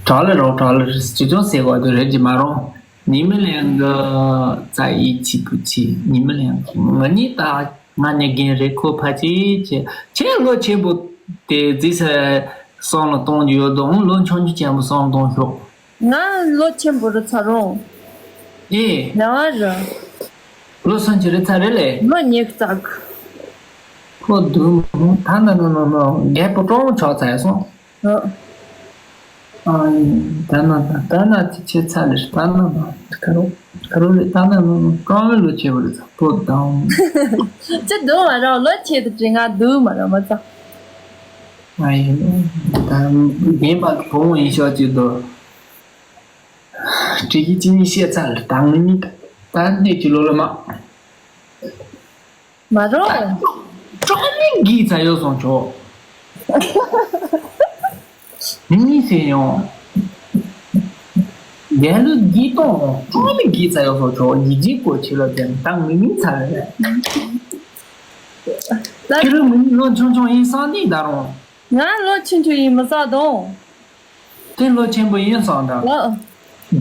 དྲག་ལེ་རོགས་དྲག་ལེ་རེད། ཅི་ཅུང་ཟེར་བ་དེ་རེད་ཀྱི་མ་རུང་། ཉི་མ་ལན་གི་རྩ་ཡིག་གཅིག་པུ་ཆེ། ཉི་མ་ལན་གི་ང་གཉིས་ད་ང་གཉིས་རྒན་རེད། ཁོ་ཕ་ཆེ་ཆེ་ཁྱེད་ལོ་ཆེན་པོ་དེ་རྫི་ས་བསམ་བློ་གཏོང་རྒྱུ་ཡོད་དང་ལོ་ཆུང་ཆུང་ཆེན་པོ་བསམ་བློ་གཏོང་ཤོག་ང་ལོ་ཆེན་པོ་རུ་ཚར་རུང་། ཨེ། ལ་བ་རུ། ལོ་སུམ་ཅུ་རེ་ཚ་རེ་ལས། ལོ་ཉི་ཤུ་རྩ་དགུ། ཁོ་སྡུག་མོ་ད་ན་ན་ན་ན་རྒད་པོ་ཀྲོང་ཆགས་ཚར་སོང་། ཨོ། ཨ་ད་ན་ད་ད་ན་ཅི་ཆེ་ཚ་ལེ་ད་ན་ན་ཁ་རོ་ཁ་རོ་ལེ་ད་ན་ན་ན་ཀྲོང་ལེ་ལོ་ཆེ་བོ་རེ་ཚ་པོ་དང་། ཅི་སྡུག་མ་རོ་ལོ་ཆེ་དུ་ཅི་ང་སྡུག་མ་རོ་མ་ཚ། ཨ་ཡིན་ད་རྒན་པ་གི་བུ་མོ་ཡིན་ཤོག་ཅིག་དོ། དྲི་གི་ཅི་ནི་བཤད་ཚར་ལ་དང་མི་ནི་ད་གནས་ཀྱི་ལོ་ལ་མ། མ་རོ། ཀྲོང་མི་གི་ཚ་ཡོད་སོང་ཆོག་མི་ནི་ཟེར་ཡོང་། རྒྱལ་ལུ་གི་གཏོང་ཀྲོང་མི་གི་ཚ་ཡོད་སོང་ཆོག་ཡི་གེ་གོ་ཆེ་ལོ་ཅན་དང་མི་ནི་ཚ་ལ་རེད། ད་ཁྱེད་རང་མི་ནི་ལོ་ཆུང་ཆུང་ཡིན་སང་ནི་ད་རུང་། ང་ལོ་ཆུང་ཆུང་ཡིན་མི་ས་དང་། དེ་ལོ་ཆེན་པོ་ཡིན་སོང་ད། ཨ།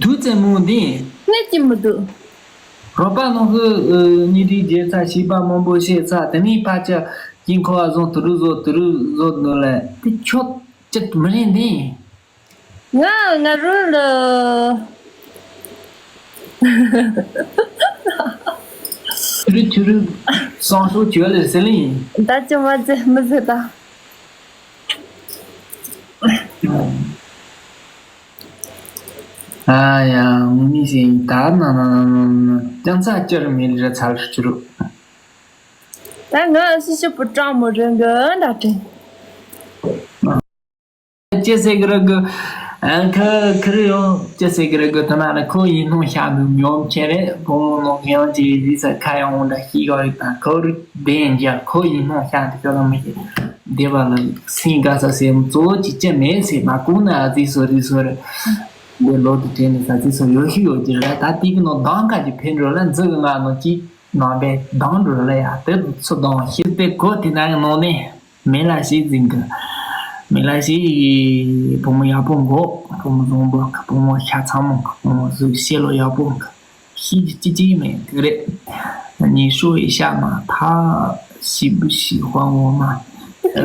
དུས་ཙམ་མོ་འདི། གནས་ཀྱི་མི་འདུག་རོགས་པ་ནང་གི་ཉི་ཁྲི་བརྒྱད་ཚ་བྱིས་པ་མང་པོ་ཤེས་ཚ་དེ་ནས་ཕལ་ཆེར་དཀྱིལ་འཁོར་བ་བཟུང་དུ་རུ་བཟོ་དུ་རུ་བཟོ་འདུག་ལ་དེ་ཁྱོད་ཅིག་མི་རིང་འདི། ང་ང་རུ་ལ། ཐུ་རུ་ཐུ་རུ་སང་སོ་བྱོས་ལེ་ཟེར་ལེ་ཡིན། ད་ཅི་མ་ཟེར་མི་ཟེར་ད། ཨ་ཡ་ངུ་མི་ཟེར་ད་ན་ན་ན་ན་ན་ཅང་ཚ་ཅར་མེད་ལེ་ར་ཚར་ཤུ་རུ། ད་ང་ཨ་ཤི་ཤི་པུ་ཀྲང་མོ་རེ་འགའ་འདྲ་དྲན། ཅེ་སེ་གི་ར་གི། ཨ་ཁ་ཁི་རི་ཡོང་ཅེ་སེ་གི་ར་གི་ཐ་ན་ལ་ཁོ་ཡིན་སྣང་ཤ་མི་མྱོང་ཆེ་རེད། བུ་མོ་ནོ་ཡང་ཅི་རི་ས་ཁ་ཡང་འོང་འདྲ་ཤི་ག་རི་དང་ཁོ་རི་བདེན་རྒྱ་ཁོ་ཡིན་སྣང་ཤ་འདི་ཁྱོད་ལ་མི་ཤེས། བདེ་བ་ལ་སིང་ག་ས་སེ་མོ་གཙོ་བོ་ཅི་ཅི་མེད་སེ་མ་ཀུ་ན་ཨ་ཙི་སོ་རི་སོ་རི། འདི་ལོ་དུ་དྲན་ནས་ས་ཙི་སོ་ཡོད་ཤི་ཡོད་ཀྱི་རེད། ད་ཏི་གི་ནོ་གདང་ཁ་ཅི་ཕན་འགྲོ་ལ་འཛི་གི་ང་ནོ་ཅི་ནང་པའི་གདང་འགྲོ་ལ་ཡ་དེ་ཚོ་གདང་ཤི་དེ་གོ་དེ་ན་ཡང་ནོ་ནས། མེ་ལ་ཤེས་འཛིན་གི། མེ་ལ་ཤེས་བུ་མོ་ཡག་པོ་འགོ། བུ་མོ་བཟང་པོ་གི། བུ་མོ་ཤ་ཚ་མོ་གི། བུ་མོ་གཟུགས་ཤེས་ལོ་ཡག་པོ་གི། ཤེས་ཀྱི་ཅི་ཅི་མེད་གི་རེད། ཉི་ཤུ་ཡི་ཤ་མ་ཐག་ཞིབ་ཞིབ་དཔའ་བོ་མ།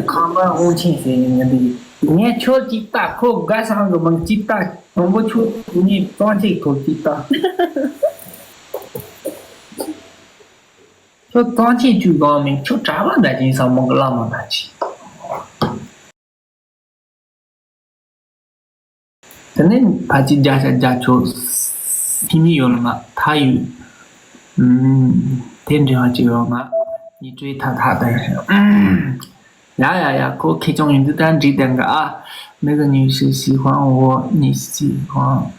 ཁང་པ་དབང་ཆེན་ཟེར་ཡིན་ངེས་འདི། ངས་ཁྱོད་ཅིག་ལྟ་ཁོ་དགའ་སང་གི་མང་ཅིག་ལྟ། དང་པོ་ཁྱོད་ངས་གཙང་ཆེ་ཐོབ་ཅིག་ལྟ། ཁྱོད་གཙང་ཆེ་བཅུ་གང་མིན་ཁྱོད་གྲྭ་པ་འདྲ་ཅིག་ཡིན་ས་མང་གི་བླ་མ་འདྲ་ཅིག་དེ་ནས་ཕ་ཅི་རྒྱ་ཤ་རྒྱ་ཁྱོད་སི་མི་ཡོད་ལ་མ་ཐ་ཡོད། དེ་འདྲ་བ་ཅིག་ཡོད་མ། ཉི་སྤྲེལ་ཐ་ཐ་དང་། ཡ་ཡ་ཡ་ཁོ་ཁེ་ཅོང་ཡིན་དུས་ད་འགྲིག་དང་ག་ཨ། མི་གི་ཉི་ཤུ་ཤི་ཧང་འོ་ཉི་ཤི་ཧང་།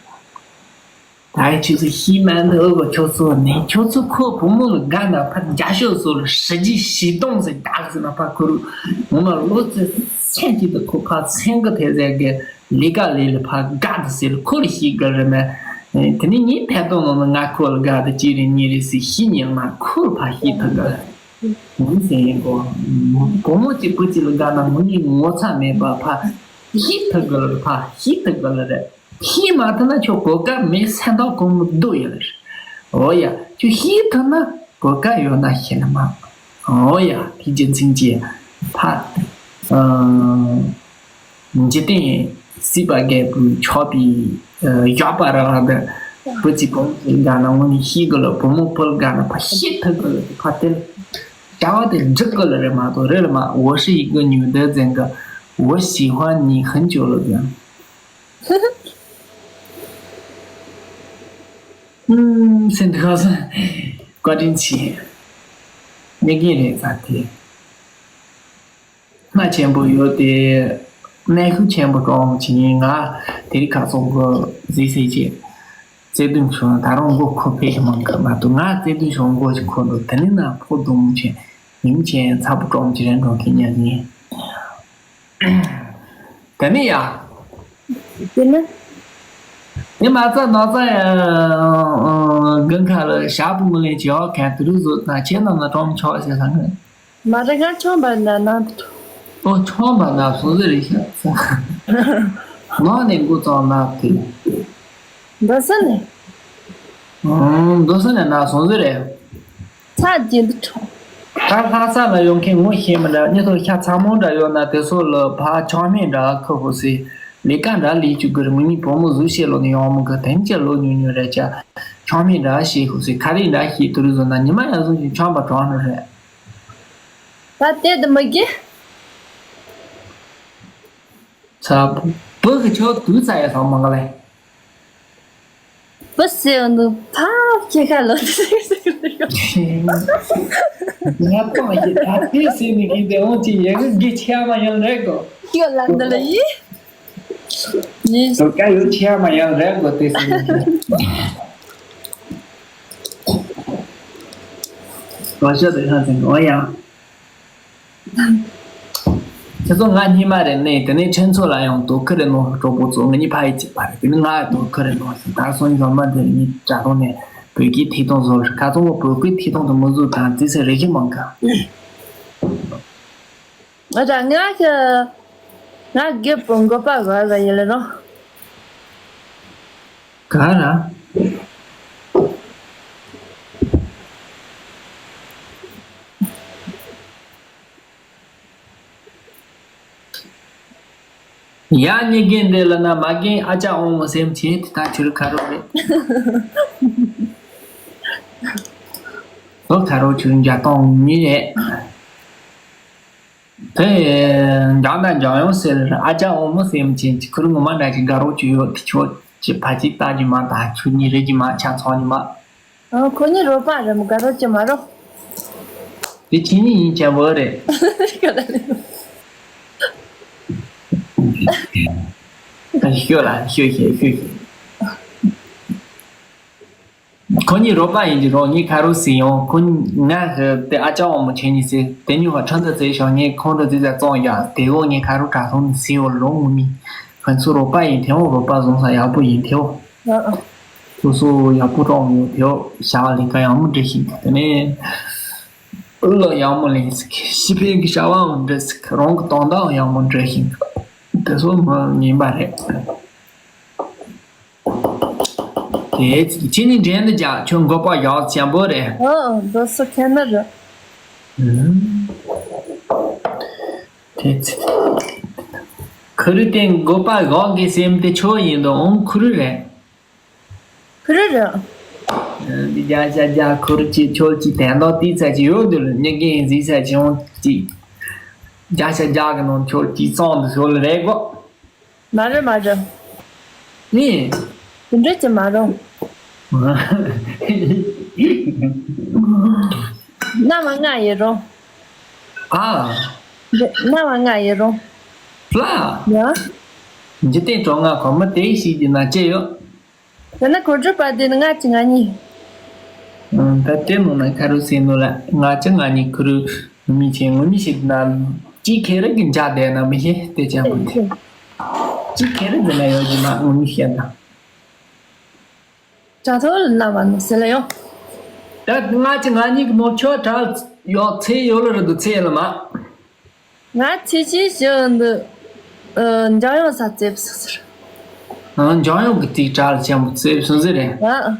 ད་ཁྱོད་ཚོ་ཤི་མ་འདུག་གོ་ཁྱོད་ཚོ་ནི་ཁྱོད་ཚོ་ཁོ་བུ་མོ་ལ་དགའ་ན་ཕ་རྒྱ་ཤོད་སོ་ལ་ཧྲི་ཇི་ཤི་སྟོང་ཟེར་བདག་ཟེར་ན་ཕ་ཁུ་རུ་ངོ་མ་ལོ་ཚེ་སེམས་ཀྱི་དུ་ཁོ་ཕ་སེང་གི་དེ་ཟེར་གི་ལི་ཀ་ལི་ལི་ཕ་དགའ་དུ་ཟེར་ཁོ་ལ་ཤི་དགའ་རེ་མེད། དེ་ནི་ངའི་ཕན་ཐོགས་ནང་ན་ང་ཁོ་ལ་དགའ་དུ་ཅི་རེད་ཉི་རེ་སི་ཤི་ཉིན་མ་ཁོ་ལ་ཕ་ཤི་ཐུབ་གི་ལ། ངོ་ཟེར་ཡིན་གོ། བུ་མོ་གཅིག་བུ་གཅིག་ལ་དགའ་ན་ངོ་ནི་ངོ་ཚ་མེད་པ་ཕ་ཤི་ཐུབ་གི་ལ་ཕ་ཤི་ཐུབ་གི་ལ་རེད། ཤེས་མ་ཐུབ་ན་ཁྱོད་གོ་སྐབས་མེད་སེམས་ཐག་གོང་མོ་སྡུག་ཡོད་རེད། འོ་ཡ་ཁྱོད་ཤེས་ཐུབ་ན་གོ་སྐབས་ཡོད་ན་ཤེས་ན་མ། འོ་ཡ་དེ་རྒྱུ་མཚན་གྱིས་ཕ། འཇིག་རྟེན་སྲིད་པ་རྒད་པོའི་ཆགས་པའི་ཡག་པ་ར་ར་དེ་བུ་གཅིག་གོང་གཅིག་དགའ་ན་ངོ་ནས་ཤེས་དགོས་ལ་བུ་མོ་བུ་ལ་དགའ་ན་ཕ་ཤེས་ཐུབ་དགོས་ལ་ཕ་དེ་ལ་བྱ་བ་དེ་འགྲིག་དགོས་ལ་རེད་མ་གཏོགས་རེད་ལ་མ། 我是一个女的 ཟེར་གི 我喜欢你很久了 ཟེར། ཨུམ་སེམས་ཁ་སང་བཀའ་དྲིན་ཆེ། མི་རྒན་རེད་ས་དེ། སྣ་ཆེན་པོ་ཡོད་དེ། གནས་ཤུགས་ཆེན་པོ་གང་བྱེད་ང་དེ་རིང་ཁ་སང་གི་ཟི་ཟི་བྱེད། བརྩེ་དུང་བྱུང་ད་རུང་མགོ་ཁོ་ཕེ་ཞིག་མང་གི་མ་གཏོགས་ང་བརྩེ་དུང་བྱུང་མགོ་ཞིག་ཁོ་འདུག་དེ་ནི་ན་ཕོ་དུང་ཆེན་ཉིན་ཆེན་ཚ་པོ་གྲོང་ཆེ་རེ་འགྲོ་གི་ཉག་ཉིན། དེ་ནི་ཡ། དེ་ནི། དེ་མ་ཚད་ན་ཚ་ཡ། དགུན་ཁ་ལ་ཞག་པོ་མི་ལེན་བྱེད་ཨོ་ཁན་དུ་རུ་བཟོ་དང་ཁྱེད་རྣམས་ལ་གྲོང་ཆོག་ཞེས་སང་གི་མ་རེད་ང་ཆང་པ་ན་ནང་དུ། ཨོ་ཆང་པ་ན་སོང་ཟེར་རེད་ཤག་ནང་ནས་འགོ་བརྩམས་ན་དེ། འདོད་ས་ནས། ཨང་འདོད་ས་ནས་ན་སོང་ཟེར་རེད། ཚ་རྒྱུན་དུ་ཁྲོ། ད་ལྷ་ས་ལ་ཡོང་མཁན་ངོ་ཤེས་མི་འདྲ་མྱི་ཐོ་ཤ་ཚ་མོ་འདྲ་ཡོད་ན་དེ་ཚོ་ལ་ཕ་ཆང་སྨན་འདྲ་ཁུ་ཧོ་སི་ལས་ཀ་འདྲ་ལས་བཅུག་གི་རེད། ངོ་མི་བུ་མོ་གཟུགས་ཤེས་ལོ་ནས་ཡོང་མི་གི་དེང་ཅི་ལོ་ཉུང་ཉུང་རེད་ཅག་ཆང་སྨན་འདྲ་ཤེས་ཧོ་སི་ཁ་རིག་འདྲ་ཤེས་དུ་རུ་བཟོ་ན་ཉི་མ་ཡང་བཟུང་ཞིང་ཆང་པ་གྲོགས་ནི་རེད། ད་དེ་དུ་མི་དགེ། ཚ་བུ་གི་ཆོག་དུས་ཚ་ཡ་ཚང་མ་ག་ལེ། བུ་སེ་འདུག་ཕ་ཁྱེད་ཁ་ལོ། ང་ཏང་ཡི་ད་དེ་སེ་ནི་གི་དེ་འོང་ཅི་ཡ་གི་གི་ཆེ་མ་ཡང་རེད་གོ། ཁྱོད་ལ་འདི་ལ་ཡི། ཡི། དོ་ཀ་ཡོད་ཆེ་མ་ཡང་རེད་གོ་དེ་སེ་ནི་གི། བ་ཤ་དེ་ཧ་ཟིན་གོ་ཡང་། ཁྱེད་ཚོ་ང་གཉིས་མ་རེད་ནས་དེ་ནས་ཁྲེན་ཚོ་ལ་ཡང་དོ་ཁུར་རེ་གནང་གྲོགས་པོ་ཚོ་ང་གཉིས་ཕ་ཡི་གཅིག་པ་རེད། དེ་ནས་ང་ཡང་དོ་ཁུར་རེ་གནང་ཞིང་ད་སོང་ཉི་ཚང་མ་དེ་ནས་གཉིས་དྲ་ཐོག་ནས་བོད་སྐད་ཐིག་སྟོང་བཟོ་རེད། ཁ་ཚང་བོ་བོད་སྐད་ཐིག་སྟོང་དུ་མི་བཟོ་དང་རྩིས་ཚད་རེ་ཞིག་མང་ག་ང་ད་ང་ཁྱི་ང་རྒད་པོ་མགོ་པ་ག་ག་ཡིན་ལ་རོ། ག་ར། ཡ་ཉི་རྒན་འདི་ལ་ན་མ་རྒན་ཨ་ཅག་འོང་མོ་སེམས་ཆེ་དེ་ད་ཁྱོད་ཁ་རོག་རེད། ཨོ་ཁ་རོག་ཁྱོད་འཇའ་སྟོང་མི་རེད། དེ་འཇང་དང་འཇང་ཡོང་ཟེར་ཨ་ཅག་འོང་མོ་སེམས་ཆེ་ཁྱོད་ངོ་མ་འདྲ་ཅིག་དགའ་རོགས་ཁྱོད་ཡོད་དེ་ཁྱོད་ཀྱི་ཕ་གཅིག་ལྟ་རྒྱུ་མ་ད་ཁྱོད་གཉིས་རེད་ཀྱི་མ་ཆ་ཚང་གྱི་མ། ཨ་ཁོ་གཉིས་རོགས་པ་རེད་མོ་དགའ་རོགས་ཀྱི་མ་རོགས། དེ་ཁྱེད་གཉིས་ཡིན་ཅན་བོ་རེད། ཤོད་ལ་ཤོད་ཤེས་ཤོད་ཤེས། ཁོ་གཉིས་རོགས་པ་ཡིན་གྱི་རོགས་ངས་ཁ་རོག་ཟིན་ཡོང་ཁོ་ང་དེ་ཨ་ཅག་འོང་མོ་ཆེ་གཉིས་ཟེར་དེ་ཉུ་བ་ཁྲ་འདི་ཟེར་ཞོག་ངས་ཁོང་འདི་ཟེར་ཙང་ཡ་དེ་འོ་ངས་ཁ་རོག་དྲ་ཐོག་ནས་ཟིན་ཡོང་ལོ་ངུ་མི་ཁོ་ཚོ་རོགས་པ་ཡིན་དེ་འོ་རོགས་པ་བཟུང་ས་ཡག་པོ་ཡིན་དེ་འོ། ཨ་ཨ། སོ་སོ་ཡག་པོ་རོགས་ཡོད་དེ་འོ་བྱ་བ་ལས་ཀ་ཡག་མོ་འགྲིག་ཤིང་དེ་ནས་བློ་ཡག་མོ་ལེན་ཟིག་ཤི་ཕན་གི་བྱ་བའང་འགྲིག་ཟིག་རང་གི་དོན་དག་ཡག་མོ་འགྲིག་ཤིང་དེ་ཚོ་མི་ངན་པ་རེད། དེ་ཁྱེད་ནི་འདྲེན་དུ་རྒྱག་ཁྱོད་མགོ་པ་ཡག་ཆེན་པོ་རེད། ཨོ་འདོད་སོ་ཁྱེད་ནི་རེད། ཨུམ། དེ་ཚེ། ཁུ་རུ་དེ་མགོ་པ་གང་གི་སེམས་དེ་ཆོ་ཡིན་དུ་འོང་ཁུ་རུ་རེད། ཁུ་རུ་རེད། འདི་རྒྱ་ཤ་རྒྱ་ཁུ་རུ་ཅི་ཆོ་ཅི་དན་དོ་ཏི་ཚ་ཅི་ཡོད་འདུག་ལ་ཉི་གིན་ཟི་ཚ་ཅི་འོང་ཅི། རྒྱ་ཤ་རྒྱ་གི་ནང་ཆོ་ཅི་ཙོང་དུ་ཤོ་ལ་རེད་གོ། མ་རེད་མ་རེད། ནི། དེ་འདྲ་ཅི་མ་རུང་། ན་མ་ང་ཡི་རུང་། ཨ། འདི་ན་མ་ང་ཡི་རུང་། ལ། ཡ། འཇིག་རྟེན་གྲོང་ང་གོ་མ་དེ་ཞིག་གི་ན་ཅི་ཡོད། ཡང་ན་གོ་སྒྲུབ་པ་དེ་ནི་ང་གཅིག་ང་གཉིས། ཨང་ད་དེ་མོ་ན་ཁ་རུ་སེ་ནོ་ལ་ང་གཅིག་ང་གཉིས་ཁུ་རུ་ངུ་མི་ཆེ་ངུ་མི་ཞིག་ན་ཅི་ཁེ་རེ་གི་འཇའ་དེ་ན་མི་ཤེས་དེ་ཅན་པོ་དེ། ཅི་ཁེ་རེ་དེ་ན་ཡོད་ཀྱི་ན་ངུ་མི་ཤེས་ད། དྲ་ཐོག་ལ་ན་བ་ནི་ཟེར་ལ་ཡོང་། ད་ང་གཅིག་ང་གཉིས་ཀྱི་ནོ་ཆོ་དྲ་ཡོད་ཚེ་ཡོད་ལ་རེད་འདུག་ཚེ་ཡོད་ལ་མ། ང་ཚེ་ཆེ་ཞིག་འདི། ཨ། འཇམ་དབྱངས་ས་རྩེབ་སོ་ཟེར། ཨ། འཇམ་དབྱངས་ཀྱི་ཏིག་དྲག་ལ་ཆེན་པོ་རྩེབ་སོ་ཟེར་རེད། ཨ།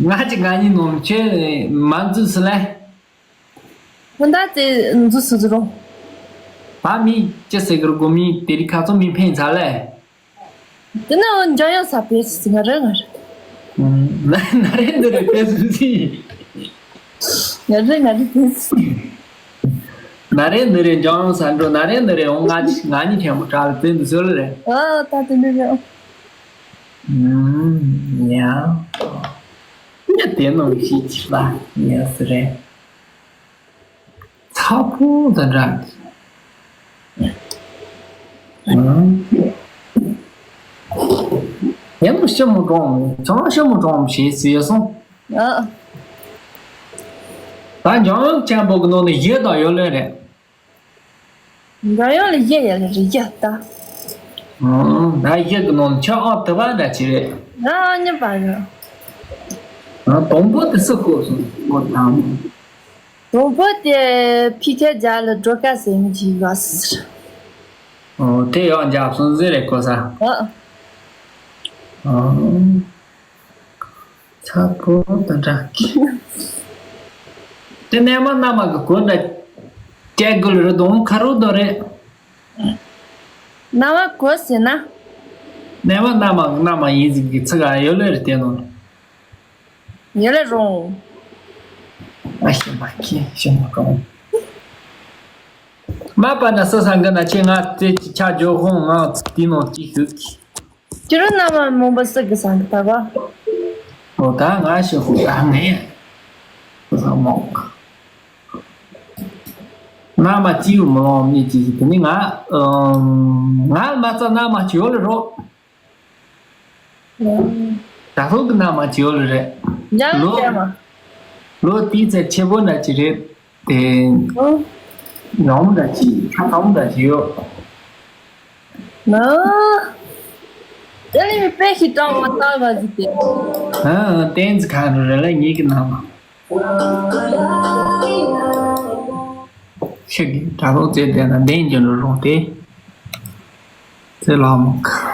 ང་གཅིག་ང་གཉིས་ནོར་ཁྱོད་མ་འཛུལ་སི་ལེ། ཁོ་ད་རྩེ་འཛུལ་སོ་ཟེར་རོ། ད་མི་ཅི་ཟེར་གི་རུ་གོ་མི་དེ་རིགས་ཁ་ཚོ་མི་ཕན་ཚ་ལེ། དེ་ན་འཇམ་དབྱངས་ས་ཕེ་སི་ང་རེ་ང་རེ། ན་རེ་འདི་རེ་ཕེ་སི་སི། ང་རེ་ང་རེ་ཕེ་སི། ན་རེ་འདི་རེ་འཇམ་དབྱངས་ས་འགྲོ་ན་རེ་འདི་རེ་འོང་ང་ང་གཉིས་ཐེངས་པོ་གྲགས་ལ་བཙན་དུ་ཟོལ་རེ། ཨ་ད་དེ་འདྲ་རེད། ཡ། ཡ་དེ་ནང་ཞིག་ཅི་ལ་ཡ་སི་རེད། ཚ་པོ་དང་འདྲ། ཡང་ཤི་མོ་གྲོང་མོ་ཅང་ཤི་མོ་གྲོང་མོ་ཞེས་ཟེར་སོང་། ཨ། ད་འཇམ་དབྱངས་ཆེན་པོ་གི་ནང་ནས་བཞི་དང་ཡོད་ལེ་རེད། འཇམ་དབྱངས་ལ་བཞི་ཡོད་ལེ་རེད་བཞི་ལྟ། ཨང་། ད་བཞི་གི་ནང་ནས་ཁྱོད་ཨང་དུ་བ་འདྲ་ཅི་རེད། ང་ཨང་གཉིས་པ་རེད། ཨང་དང་པོ་དེ་སུ་ཤོད་སོང་ཨོ་དང་། རོང་པོ་དེ་ཕི་ཁེ་རྒྱ་ལ་འགྲོ་ཀ་ཟེར་མི་ཅིག་ཡོད་ཟེར། ཨོ་དེ་ཡང་རྒྱབ་སོང་ཟེར་རེད་གོ་ས། ཨ། ཨོ། ཚ་པོ་ད་འདྲ། དེ་ནས་མ་མནའ་མ་གི་གོ་འདྲ་སྐྱེ་དགོས་རེད་དོང་ཁ་རུ་དོ་རེད། མནའ་མ་གོ་ཟེར་ན། ནས་མ་མནའ་མ་གི་མནའ་མ་ཡིན་ཟིག་གི་ཚིག་ག་ཡོད་ལེ་རེད་དེ་ནོ། ཡོད་ལེ་རུང་། ཨ་ཤི་མ་ཁྱི་ཤི་མ་གང་། མ་པ་ན་ས་སང་གི་ན་ཆེ་ང་ཙེ་ཅི་ཆ་ཇོ་ཧོང་ང་ཙི་ནོ་ཅི་ཤུག་ཁྱི་རོ་མནའ་མ་མོན་པ་སུ་གི་སང་གི་ད་ག་ཨོ་ད་ང་ཤི་ཧུ་ད་ངེ་ས་མོ་མནའ་མ་ཅི་ཡུ་མོ་མི་ཅི་ཞིག་དེ་ནི་ང་ང་མ་ཙ་མནའ་མ་ཅི་ཡོ་ལེ་རོ། ད་ཧུ་གི་མནའ་མ་ཅི་ཡོ་ལེ་རེད། ལོ་ལོ་ཏི་ཙེ་ཆེ་བོ་ན་ཅི་རེད། དེ། ཨོ། ཡོང་འདྲ་ཅི་ཁ་ཐོང་འདྲ་ཅི་ཡོད། ན། དེ་ནི་དཔེ་ཞིག་དྲང་བ་ལྟ་བ་ཟིག་དེ། ཨ་ཏན་ཙི་ཁ་རུ་རེ་ལ་ངེད་ཀྱི་ནང་ལ། ཤེག་གི་དྲ་ཐོག་བཙལ་བསྡད་ན་བདེན་རྒྱུ་རུ་རུང་སྟེ། ཚེ་ལག་མོ།